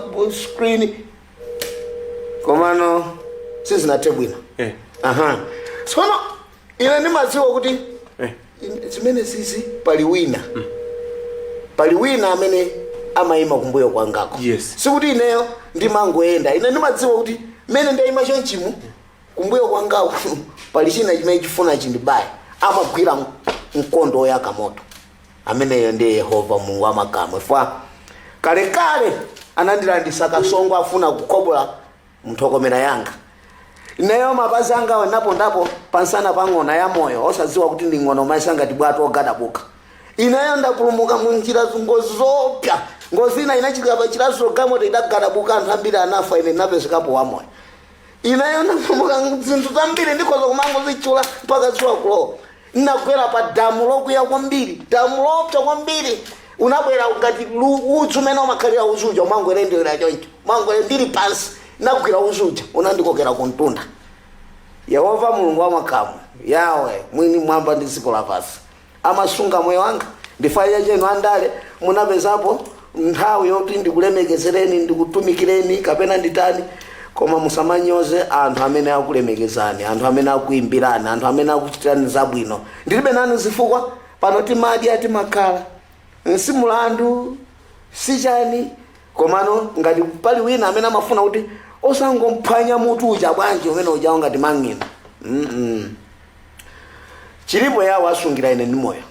S3: screen, komano sizinathe bwino. Aha, tsono ine ndimadziwa kuti zimene zizi pali wina amene amayima kumbuyo kwangako. Sikuti ineyo ndimangoyenda. Ine ndimadziwa kuti mmene ndayima chonchimu, kumbuyo kwangako pali china chimene chifuna chindibaya, amagwira mkondo woyaka moto. Ameneyo ndiye Yehova Mulungu wamakamu. Fa kalekale anandilandisa kasongo afuna kukobola mthokomera yanga. Ineyo mapazi anga napo ndapo pansana pang'ona ya moyo, osadziwa kuti ndi ng'ono maisanga tibwato ogadabuka. Ineyo ndapulumuka munjira ngozi zopya. Ngozi ina inachitika pachirazo, gamoto idagadabuka, anthu ambiri anafa, ine napezekapo wamoyo. Ineyo ndapulumuka zinthu zambiri, ndikhoza kumangozichula mpaka dzuwa kulowa. Ndinagwera pa damu lokuya kwambiri, damu lopsa kwambiri, unabwera ngati udzu umene umakhalira udzu uja, umangwerendera choncho, umangwere ndili pansi, nagwira udzu uja unandikokera kuntunda. Yehova Mulungu wamakamu, Yawe mwini mwamba ndi dziko lapansi, amasunga moyo wanga. Ndifaye chenu andale munapezapo nthawi yoti ndikulemekezereni, ndikutumikireni kapena nditani, koma musamanyoze anthu amene akulemekezani, anthu amene akuimbirani, anthu amene akuchitirani zabwino. Ndilibe nanu zifukwa pano, timadya, timakhala, si mulandu sichani, komano ngati pali wina amene amafuna kuti osangomphwanya mutu uja bwanji umene ujawo ngati mang'ina. Chilipo yawo asungira ine ndi moyo,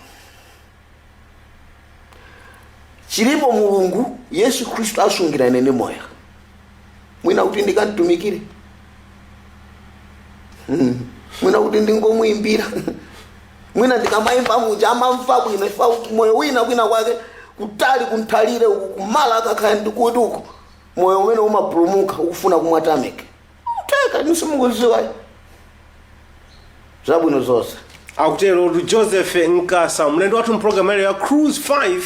S3: chilipo Mulungu Yesu Khristu asungira ine ndi moyo, mwina kuti ndikantumikire. Mwina kuti ndingomuimbira, mwina ndikamayimba muja amamva bwino. Ifa moyo wina kwina kwake kutali kunthalire uku kumala akakhala ndikuti uku moyo umene umapulumuka ukufuna kumwatameke uteka nisimunguziwa zabwino zonse.
S2: Akutero Joseph Nkasa, mlendo wathu mpulogalamu ya Cruise 5.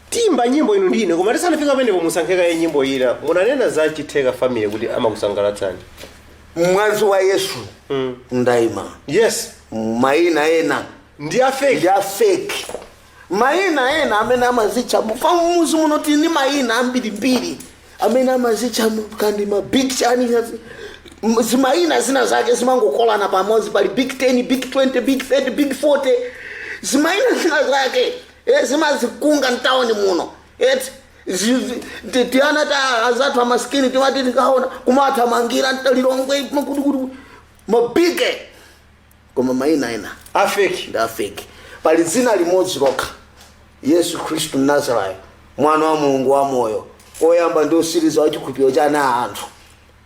S2: Timba nyimbo inu ndine, koma tisanafika pamenepo musankheka ye nyimbo ina. Munanena za Chitheka Family kuti amakusangalatsani.
S3: Mwazi wa Yesu ndayima. Mayina ena
S2: ndi a fake.
S3: Ndi a fake. Mayina ena amene amazitcha famuzi muno, tili ndi mayina ambirimbiri amene amazitcha kandi ma big chani, zimayina zina zake zimangokolana pamodzi. Pali big 10, big 20, big 30, big 40, zimayina zina zake zimazikunga mtawuni muno eti tiana ta azathu amaskini timati tikaona kumathamangira Lilongwe kuti mabige, koma mayina ena
S2: a fake.
S3: Ndi a fake. Pali dzina limodzi lokha, Yesu Khristu Mnazarayo, mwana wa Mulungu wa moyo, oyamba ndi osiriza wa chikhulupiriro cha ana a anthu,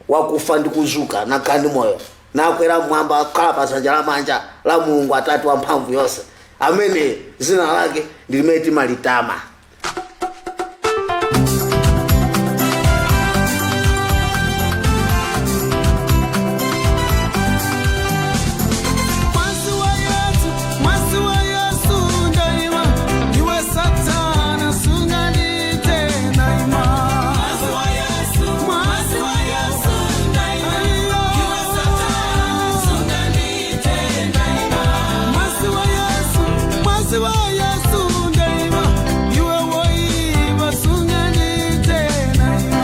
S3: wakufa ndi kuzuka, nakhala ndi moyo, nakwera mmwamba, akhala pa dzanja lamanja la Mulungu Atate wamphamvu yonse, amene dzina lake ndi limene timalitama.
S6: Mwasi wa Yesu, mwasi wa Yesu ndaima, iwe Satana sunganite naima. Mwasi wa Yesu, mwasi wa Yesu ndaima, iwe Satana sunganite naima. Mwasi wa Yesu, mwasi wa Yesu ndaima, iwe woiba sunganite naima.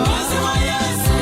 S6: Mwasi wa Yesu,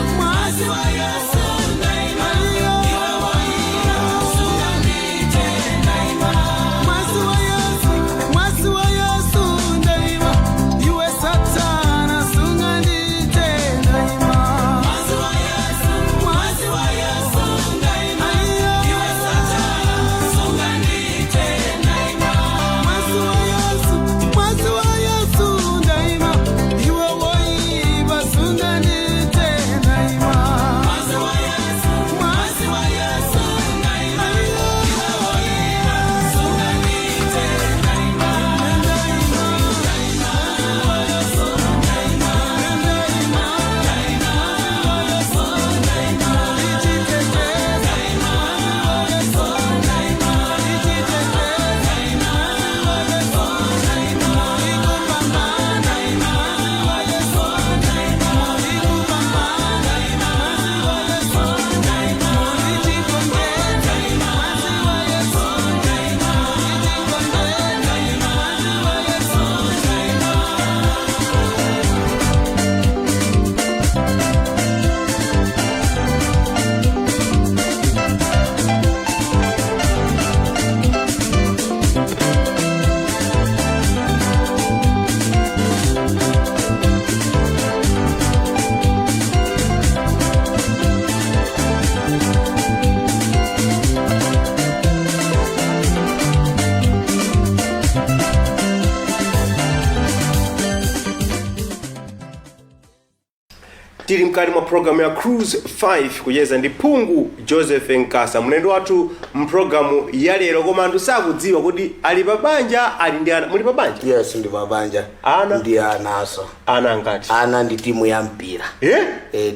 S2: Tili mkati mwa programu ya Cruise 5, kucheza ndi Phungu Joseph Nkasa, mlendo wathu mpulogalamu ya lero. Koma anthu sakudziwa kuti ali pabanja, ali ndi ana. Muli pabanja?
S3: Yes, ndi pabanja.
S2: Ana?
S3: Ndi anaso.
S2: Ana angati?
S3: Ana ndi timu ya mpira.
S2: Eh?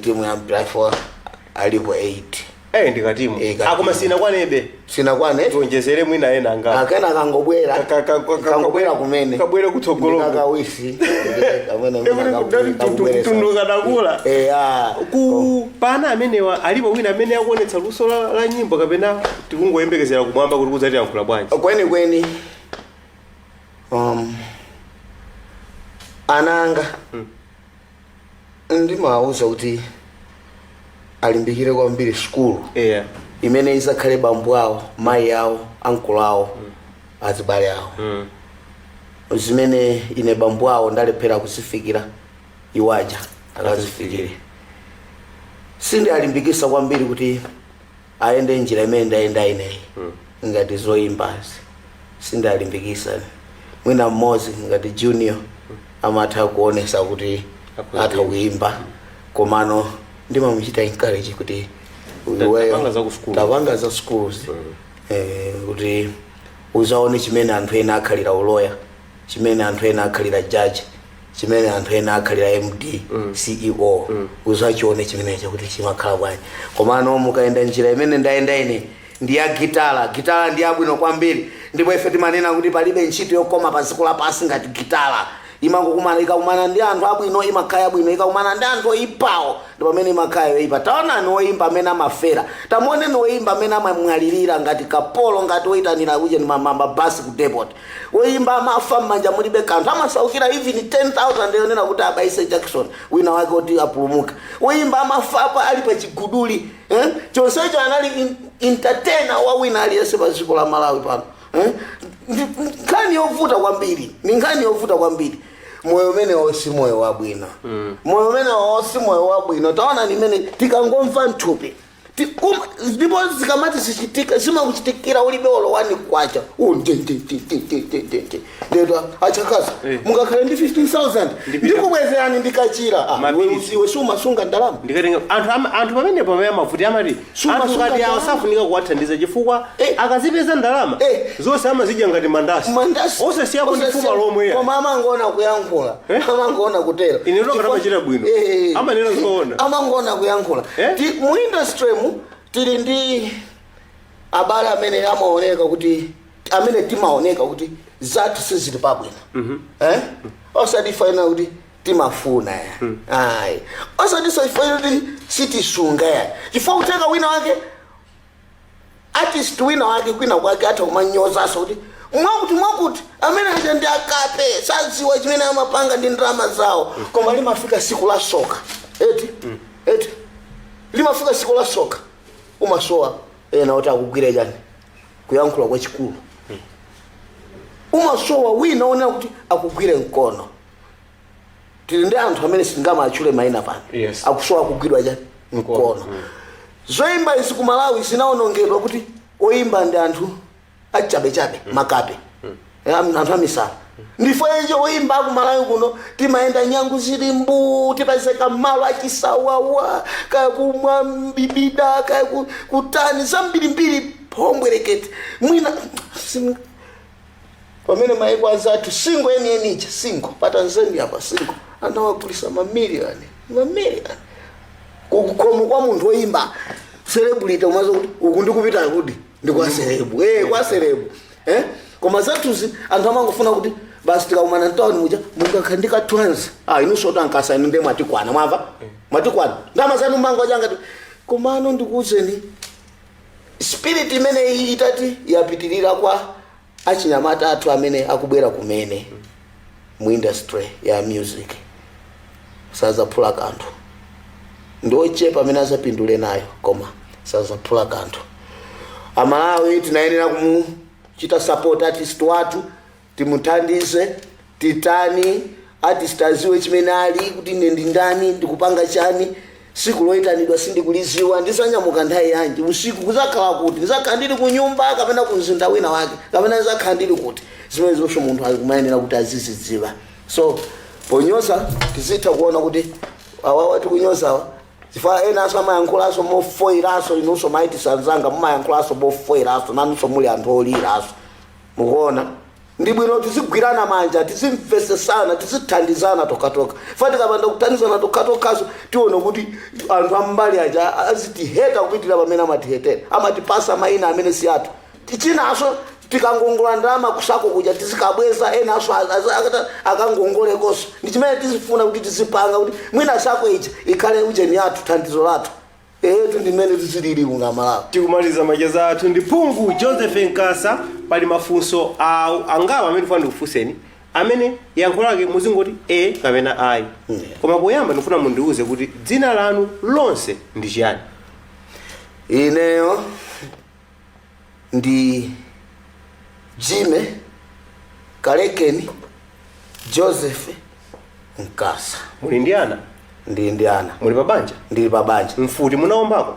S3: Timu ya mpira fo alipo 8.
S2: Ndikatimu.
S3: Eh, katimu.
S2: Akoma sinakwanebe.
S3: Sinakwane.
S2: Tionjezere mwina ena angati.
S3: Akena kangobwera. Kangobwera kumene.
S2: Kabwere kutsogoloko.
S3: Ndikakawisi. Kamene.
S2: Tundukanakula.
S3: Eh, ah.
S2: Ku pana amenewa alipo wina amene akuonetsa luso la nyimbo, kapena tikungoyembekezera kumwamba kuti kudzatiyankhula bwanji?
S3: Kweni kweni, ananga ndimawauza kuti alimbikire kwambiri sukulu imene izakhale bambo awo, mayi awo, ankolo awo, azibale awo. Zimene ine bambo awo ndalephera kuzifikira, iwaja akazifikire. Sindiyalimbikisa kwambiri kuti ayende njira imene ndayenda ineyi ngati zoyimbazi. Sindiyalimbikisa. Mwina mmodzi ngati Junior amatha kuonesa kuti atha kuimba, komano ndimamuchita encourage kuti iweyo
S2: Tapanga za ku school.
S3: Tapanga za schools, kuti uzaone chimene anthu ena akhalira uloya, chimene anthu ena akhalira judge, chimene anthu ena akhalira MD, CEO. Uzachione chimenecho kuti chimakhala bwanji. Komano mukayenda njira imene ndayenda ine ndi ya gitala, gitala ndi yabwino kwambiri. Ndipo ife timanena kuti palibe ntchito yokoma pa dziko lapansi ngati gitala. Imangokumana, ikakumana ndi anthu abwino imakhala yabwino, ikakumana ndi anthu oyipawo ndi pamene imakhala yoyipa. Taonani woyimba amene amafera, tamuoneni woyimba amene amamwalirira ngati kapolo, ngati woyitanira kuja ni mabasi ku depot. Woyimba amafa m'manja mulibe kanthu, amasaukira even 10,000 yonena kuti abayise Jackson wina wake kuti apulumuke. Woyimba amafa pa ali pa chiguduli, eh? Chonsecho anali entertainer wa wina aliyense pa dziko la Malawi pano, eh? Nkhani yovuta kwambiri, ni nkhani yovuta kwambiri. Moyo umenewo si moyo wabwino. Moyo umenewo si moyo wabwino. Taona nimene tikangomva mthupi, ndipo zikamati zichitika, zimakuchitikira ulibe olo 1 kwacha. Ndeto achakaza mungakhale ndi 15,000, ndikubwezerani ndikachira. Ah,
S2: Mapilisi.
S3: iwe sumasunga ndalama.
S2: Ndikatenga anthu anthu pamenepo pamene amavuti amati
S3: Suma
S2: anthu
S3: sunga
S2: ngati awo
S3: ndalama.
S2: safunika kuwathandiza chifukwa akazipeza ndalama zonse amazidya ngati mandasi.
S3: Mandasi.
S2: Osasiyako ndi fuma lomwe.
S3: Koma amangoona kuyankhula, amangoona kutero.
S2: Ine toka tamachita bwino. Amanena zoona.
S3: Amangoona kuyankhula. Mu industry mu tili ndi abale amene amaoneka kuti, amene timaoneka kuti zathu sizili pabwino, eh? Osati faina kuti timafuna ya, ayi, osati sofaina kuti sitisunga ya, chifukwa kutenga wina wake, artist wina wake kwina kwake atha kumanyozaso kuti mwakuti mwakuti amene aja ndi akape, sadziwa chimene amapanga ndi ndalama zawo. Koma limafika siku la soka, eti, eti limafika siku la soka, umasowa ena oti akugwire chani, kuyankhula kwachikulu. Umasowa wina onena kuti akugwire mkono. Tili ndi anthu amene sitingamatchule mayina pano, akusowa kugwidwa chani, mkono. Zoyimba izi ku Malawi zinaonongedwa kuti oyimba ndi anthu achabechabe, makape, anthu amisala. Ndifo icho oyimba aku Malawi kuno timayenda nyangu zili mbu, tipezeka malo achisawawa, kaya kumwa mbibida, kaya kutani zambirimbiri, pombwerekete mwina pamene maiko azathu singo enienicha singo pa Tanzania pa singo anawagulisa mamiliyoni mamiliyoni. Kukhomo kwa munthu woyimba celebrity umazo kuti uku ndikupita kuti ndi kwa celeb, kwa celeb, eh. Koma zathuzi anthu amangofuna kuti basi tikakumana mtawuni muja mungakhala ndi ka twins. Ah, inunso tankasa, inu ndiye mwatikwana, mwamva, mwatikwana ndama zanu mango changa. Komano ndikuwuzeni, spirit imene iyi itati yapitirira kwa achinyamata athu amene akubwera kumene mu industry ya music, sazaphula kanthu. Ndi ochepa amene azapindule nayo, koma sazaphula kanthu. Amalawi tinayenera kumuchita Chita support artist wathu, timuthandize, titani artist aziwe chimene ali, kuti ine ndi ndani, ndikupanga chani, siku loyitanidwa sindikuliziwa, ndizanyamuka nthawi yanji, usiku kuzakhala kuti ndizakhala ndili ku nyumba kapena ku mzinda wina wake, kapena ndizakhala ndili kuti. Zimene zonso munthu akumayenera kuti azizidziwa. So ponyoza tizitha kuona kuti awawa tikunyozawa, chifukwa enanso amayankhulanso mofoyiranso. Inunso maitisanzanga mumayankhulanso mofoyiranso, nanunso muli anthu oliranso. Mukuona, ndi bwino tizigwirana manja, tizimvesesana, tizithandizana tokatoka. Fa tikapanda kuthandizana tokatokaso, tione kuti anthu ambali aja azitiheta kupitira pamene amatihetera, amatipasa mayina amene si athu. Chinanso, tikangongola ndalama kusako kuja, tizikabweza. Enanso akangongolekonso. Ndi chimene tizifuna kuti tizipanga, kuti mwina sako ija ikhale ujeni yathu, thandizo lathu. Etu, ndimene tizilili kungamalawi.
S2: Tikumaliza macheza athu ndi Phungu Joseph Nkasa. Pali mafunso angawa amene ndifuna ndikufunseni, amene yankho lake muzingoti e kapena ayi. Koma poyamba ndifuna mundiuze kuti dzina lanu lonse ndi chiyani?
S3: Ineyo ndi Jime Kalekeni Joseph Nkasa.
S2: Muli ndi ana?
S3: Ndili ndi ana.
S2: Muli pa banja?
S3: Ndili pa banja.
S2: Mfuti munaombako?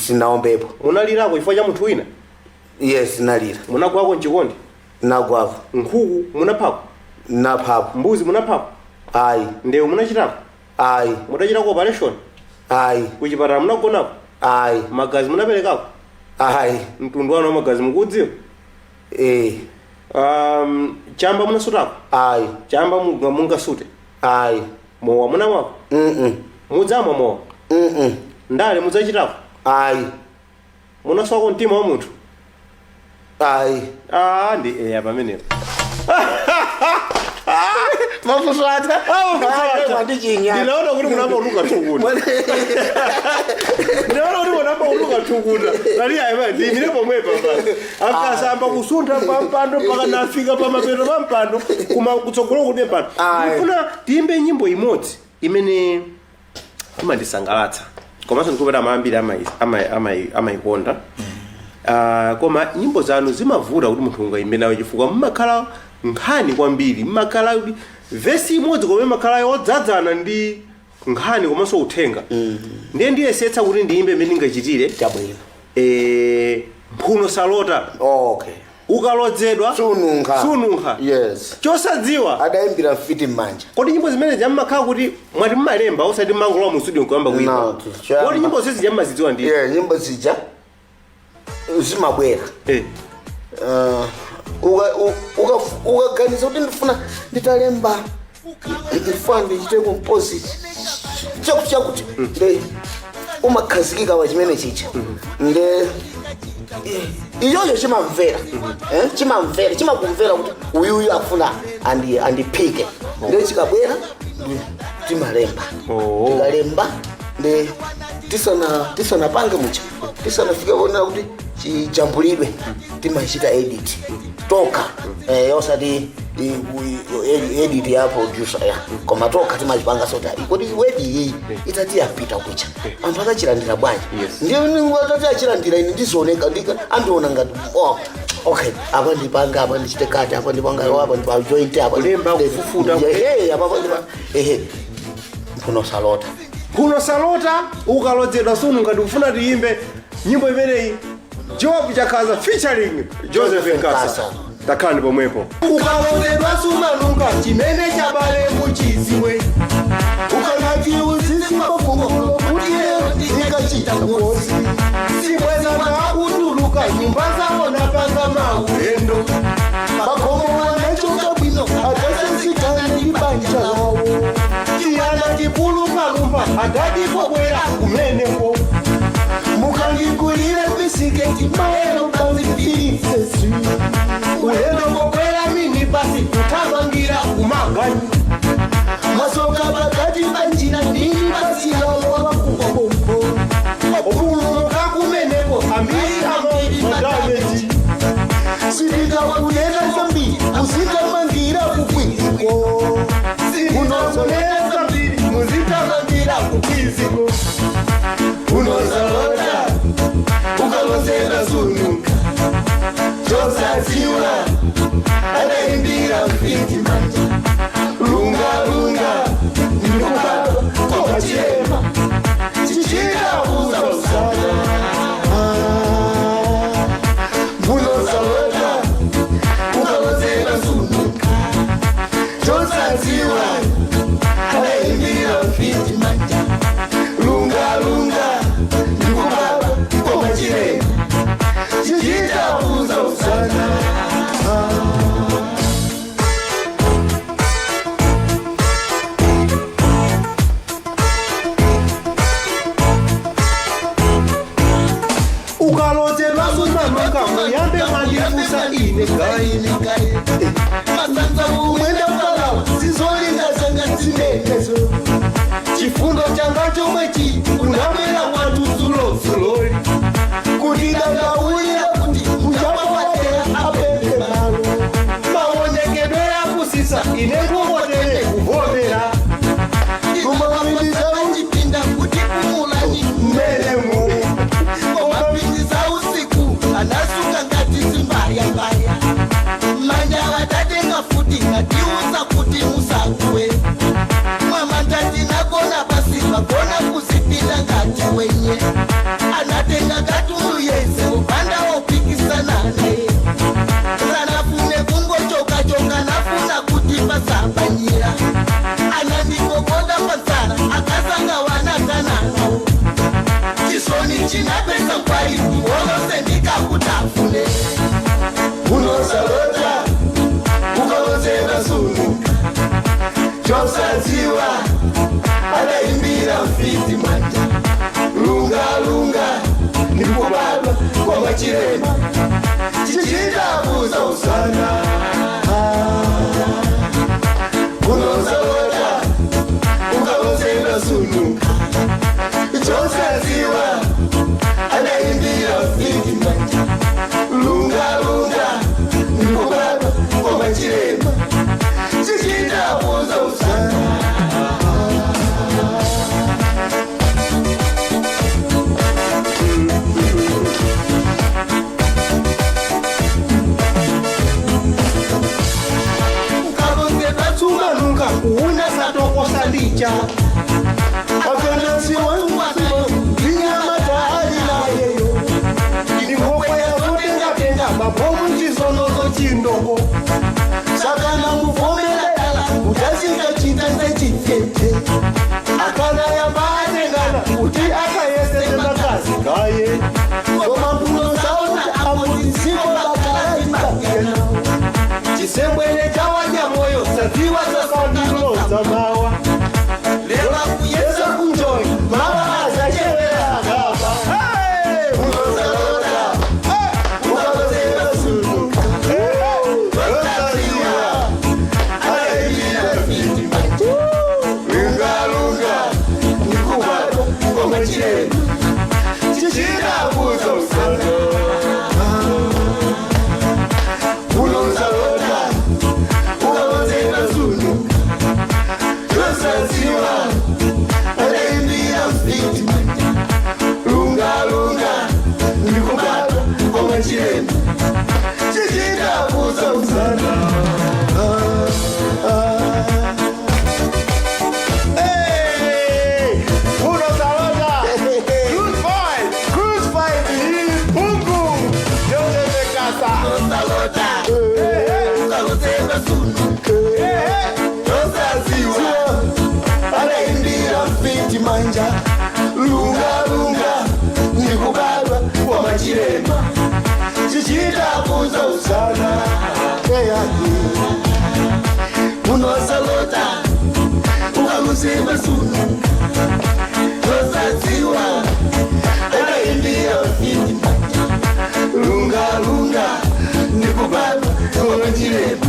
S3: Sinaombepo.
S2: Munalirako chifukwa cha munthu wina?
S3: Yes, nalira.
S2: Munagwako mchikondi?
S3: Nagwako.
S2: Nkhuku munaphako?
S3: Naphako.
S2: Mbuzi munaphako?
S3: Ayi.
S2: Ndewu munachitako?
S3: Ayi.
S2: Mudachitako operation?
S3: Ayi.
S2: Kuchipatala munagonako?
S3: Ayi.
S2: Magazi munaperekako?
S3: Ayi.
S2: Mtundu wanu wa magazi mukudziwa?
S3: Eh.
S2: Chamba munasutako?
S3: Ayi.
S2: Chamba mungasute?
S3: Ayi.
S2: Mowa munamwako?
S3: Mm.
S2: Mudzamwa mowa?
S3: Mm.
S2: Ndale mudzachitako?
S3: Ayi.
S2: Munaswako mtima wa munthu?
S3: Ayi.
S2: Ah, ndi eya pamenepo.
S3: Mafunso atha. Mwandichinya.
S2: Ndinaona kuti munamba thukuta. Ndinaona kuti munamba uluka thukuta. Nali ayi, ndiyimire pomwepa basi. Akasamba kusuntha pa mpando mpaka nafika pa mapeto pa mpando, kuma kutsogolo kuti mpando.
S3: Ayi.
S2: Ndifuna tiyimbe nyimbo imodzi imene imandisangalatsa, komanso ndikupeta ambiri amayikonda. Koma nyimbo zanu zimavuta kuti munthu ungayimbe nayo, chifukwa mmakhala nkhani kwambiri, mmakhala kuti vesi imodzi koma imakhala yodzadzana ndi nkhani komanso uthenga. Ndiye ndiyesetsa kuti ndiyimbe imene ndingachitire.
S3: Chabwino.
S2: Mphuno salota.
S3: Okay.
S2: Ukalodzedwa
S3: sununkha.
S2: Sununkha.
S3: Yes.
S2: Chosadziwa
S3: adayimbira mfiti m'manja.
S2: Kodi nyimbo zimene jammakhala kuti mwati mmalemba, osati mmangolowa mu studio nkuyamba kuimba?
S3: No, tichamba.
S2: Kodi nyimbo zezi jammazidziwa ndi
S3: Yeah, nyimbo zija zimabwera. Ukaganiza kuti ndifuna nditalemba, ndifuna ndichite compose chakuti chakuti, nde umakhazikika pa chimene chicha, nde ichocho chimamvera, chimamvera, chimakumvera kuti uyuyu akufuna andiphike. Nde chikabwera timalemba.
S2: Oh.
S3: Tikalemba, nde tisanapange mucha, tisanafike kuonera kuti chijambulidwe, timachita edit toka, osati edit ya producer ya, koma toka timachipanga sota kodi wedi iyi itati yapita kucha, anthu akachilandira bwanji?
S2: Yes.
S3: Ndiye atati achilandira, ine ndizioneka, andiona ngati, oh, okay, apa ndipanga, apa ndichite kati, apa ndipanga, apa ndipa joint apa.
S2: Kulemba, kufufuta.
S3: Ehe, apa ndipa, ehe, mphuno salota.
S2: Mphuno salota, ukalodzedwa sununkha. Ndikufuna tiyimbe nyimbo imeneyi, Job Chakhaza featuring Joseph Nkasa.
S3: Nkasa.
S2: Takhalani pomwepo. Ukalodzedwa sumanunkha, chimene chabale muchiziwe.
S3: Ukanati uzisi mafungulo kuti ikachita ngozi,
S2: Simweza nakutuluka nyumba zawo napanga maulendo.
S3: Makomo wanachoka bwino, akasenzikane ndi banja lawo.
S2: Chiyana chipulukalumba adadipobwera kumeneko.
S3: Mukandigulire bisiketi maero banzifirisesi.
S2: Ulendo kokwera minibasi kuthamangira kumaganyu.
S3: Masoka pakati pa njira, ndili basi yawo wakubombo.
S2: Opulumuka kumeneko ambiri amai madameti.
S3: Sindikakunena zambiri, uzikamangira kukwiziko.
S2: Sindikakunena zambiri, muzitamangira kukwiziko. Unosalota, ukalodzedwa sununkha, chosadziwa.
S7: Chosadziwa anaimbira mfiti manja, lunga lunga ndikubadwa koma chilema chichitakuza usana. Munosalota ukalozera sunuka. Chosadziwa anaimbira mfiti manja, lunga lunga ndikubadwa koma chilema chichitakuza usana.
S2: Ukalozedwa sumanuka, muyambe mwandifusa ine gaine.
S7: Masanza umwenda falawa sizolinga zanga zimenezo, chifundo changa chomwechi unamwera wanthu zulozuloli kuti dandaulira kuti muchapawadera apende malo
S2: Maonekedwe yakusisa ine ngomotere kuvomera.
S7: Kumapindisa uchipinda kuti kumulani mmenemu, kumapindisa usiku anasuka ngati zimbayambaya manja vatatenga futi ngatiuza kuti musakuwe mwamandati nakona pasi vagona kuzipinda ngati wenye anatenga katundu yese upanda wopikisana naye sanafune kungochokachoka nafuna kuti pasapanyira anandikokonda pasana akasanga wanakananawo chisoni chinapesa kwaiti wolose ndikakutafune. Unosalota ukalozera sunuka, chosadziwa anaimbira mfiti manja, lunga lunga ndikubadwa koma chilema chichitakuza usana. Unosalota ukalozera sunuka, chosadziwa anaimbira mfiti manja, lunga lunga ndikubadwa koma chilema chichitakuza usana.
S2: Ukalozedwa sumanuka kuuna satokosa ndicha
S7: Akanasiwa linyamata nayeyo
S2: ndingokwe yazotengatenga mabomu chizonozo chindoko.
S7: Sakana kuvomera dala utasingachita sechitete
S2: Akana yambaatengana kuti akayesete makazi kaye.
S7: Koma mbuno zaona amutisiko bakalaibakena
S2: Chisembwele chawanyamoyo sadziwa sasandilo mawa.
S7: Lero kuyesa kunjoyi mama azachewera akapa. Unosalota ukalozera sunuka, chosadziwa anaimbira mfiti manja, lunga lunga ndikubadwa koma chilema chichitakuza usana. Unosalota ukalozera sunuka, chosadziwa anaimbira mfiti manja, lunga lunga ndikubadwa koma chilema chichitakuza usana.
S2: Hey! Unosalota! Cruise five! Cruise five! Pungu! Joseph Kasa!
S7: Unosalota ukalozera sunuka, chosadziwa anaimbira mfiti manja, lunga lunga ndikubadwa koma chilema chichitakuza usana. Unosalota ukalozera sunuka, chosadziwa anaimbira mfiti manja, lunga lunga ndikubadwa koma chilema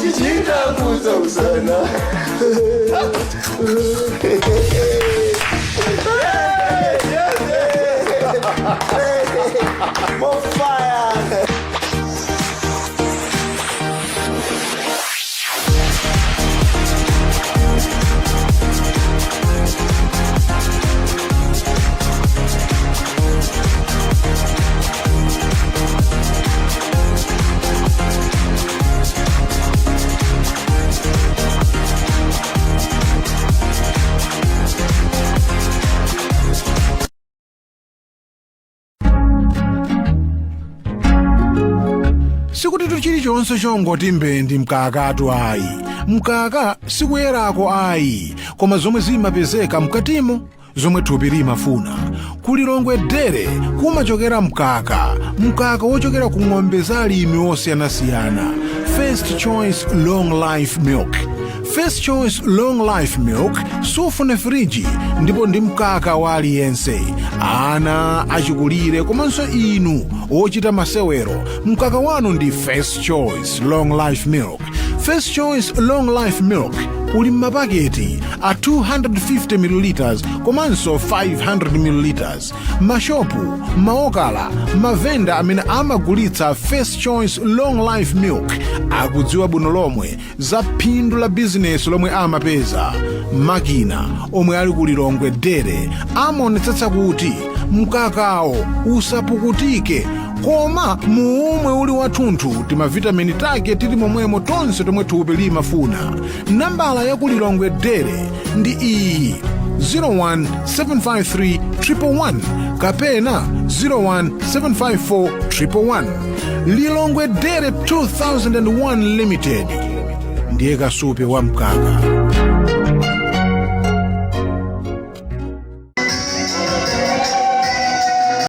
S7: chichitakuza usana. More fire.
S1: chilichonse chongoti mbee ndi mkakatu ayi. Mkaka sikuyerako ayi, koma zomwe zimapezeka mkatimo zomwe thupi limafuna. Ku Lilongwe Dairy kumachokera mkaka, mkaka wochokera ku ng'ombe za alimi osiyanasiyana. First Choice Long Life Milk. First Choice Long Life Milk sufuna firiji ndipo ndi mkaka wa aliyense, ana, achikulire komanso inu ochita masewero. Mkaka wanu ndi First Choice Long Life Milk. First Choice Long Life Milk uli m'mapaketi a 250 ml komanso 500 ml. Mashopu, maokala, mavenda amene amagulitsa First Choice Long Life Milk akudziwa bwino lomwe za phindu la bizinesi lomwe amapeza. Makina omwe ali ku Lilongwe Dairy amaonetsetsa kuti mkakawo usapukutike, koma muumwe uli wathunthu, timavitamini take tili momwemo tonse tomwe thupi limafuna. Nambala ya ku Lilongwe Dairy ndi iyi: 01753 111 kapena 01754 111. Lilongwe Dairy 2001 Limited ndiye kasupe wa mkaka.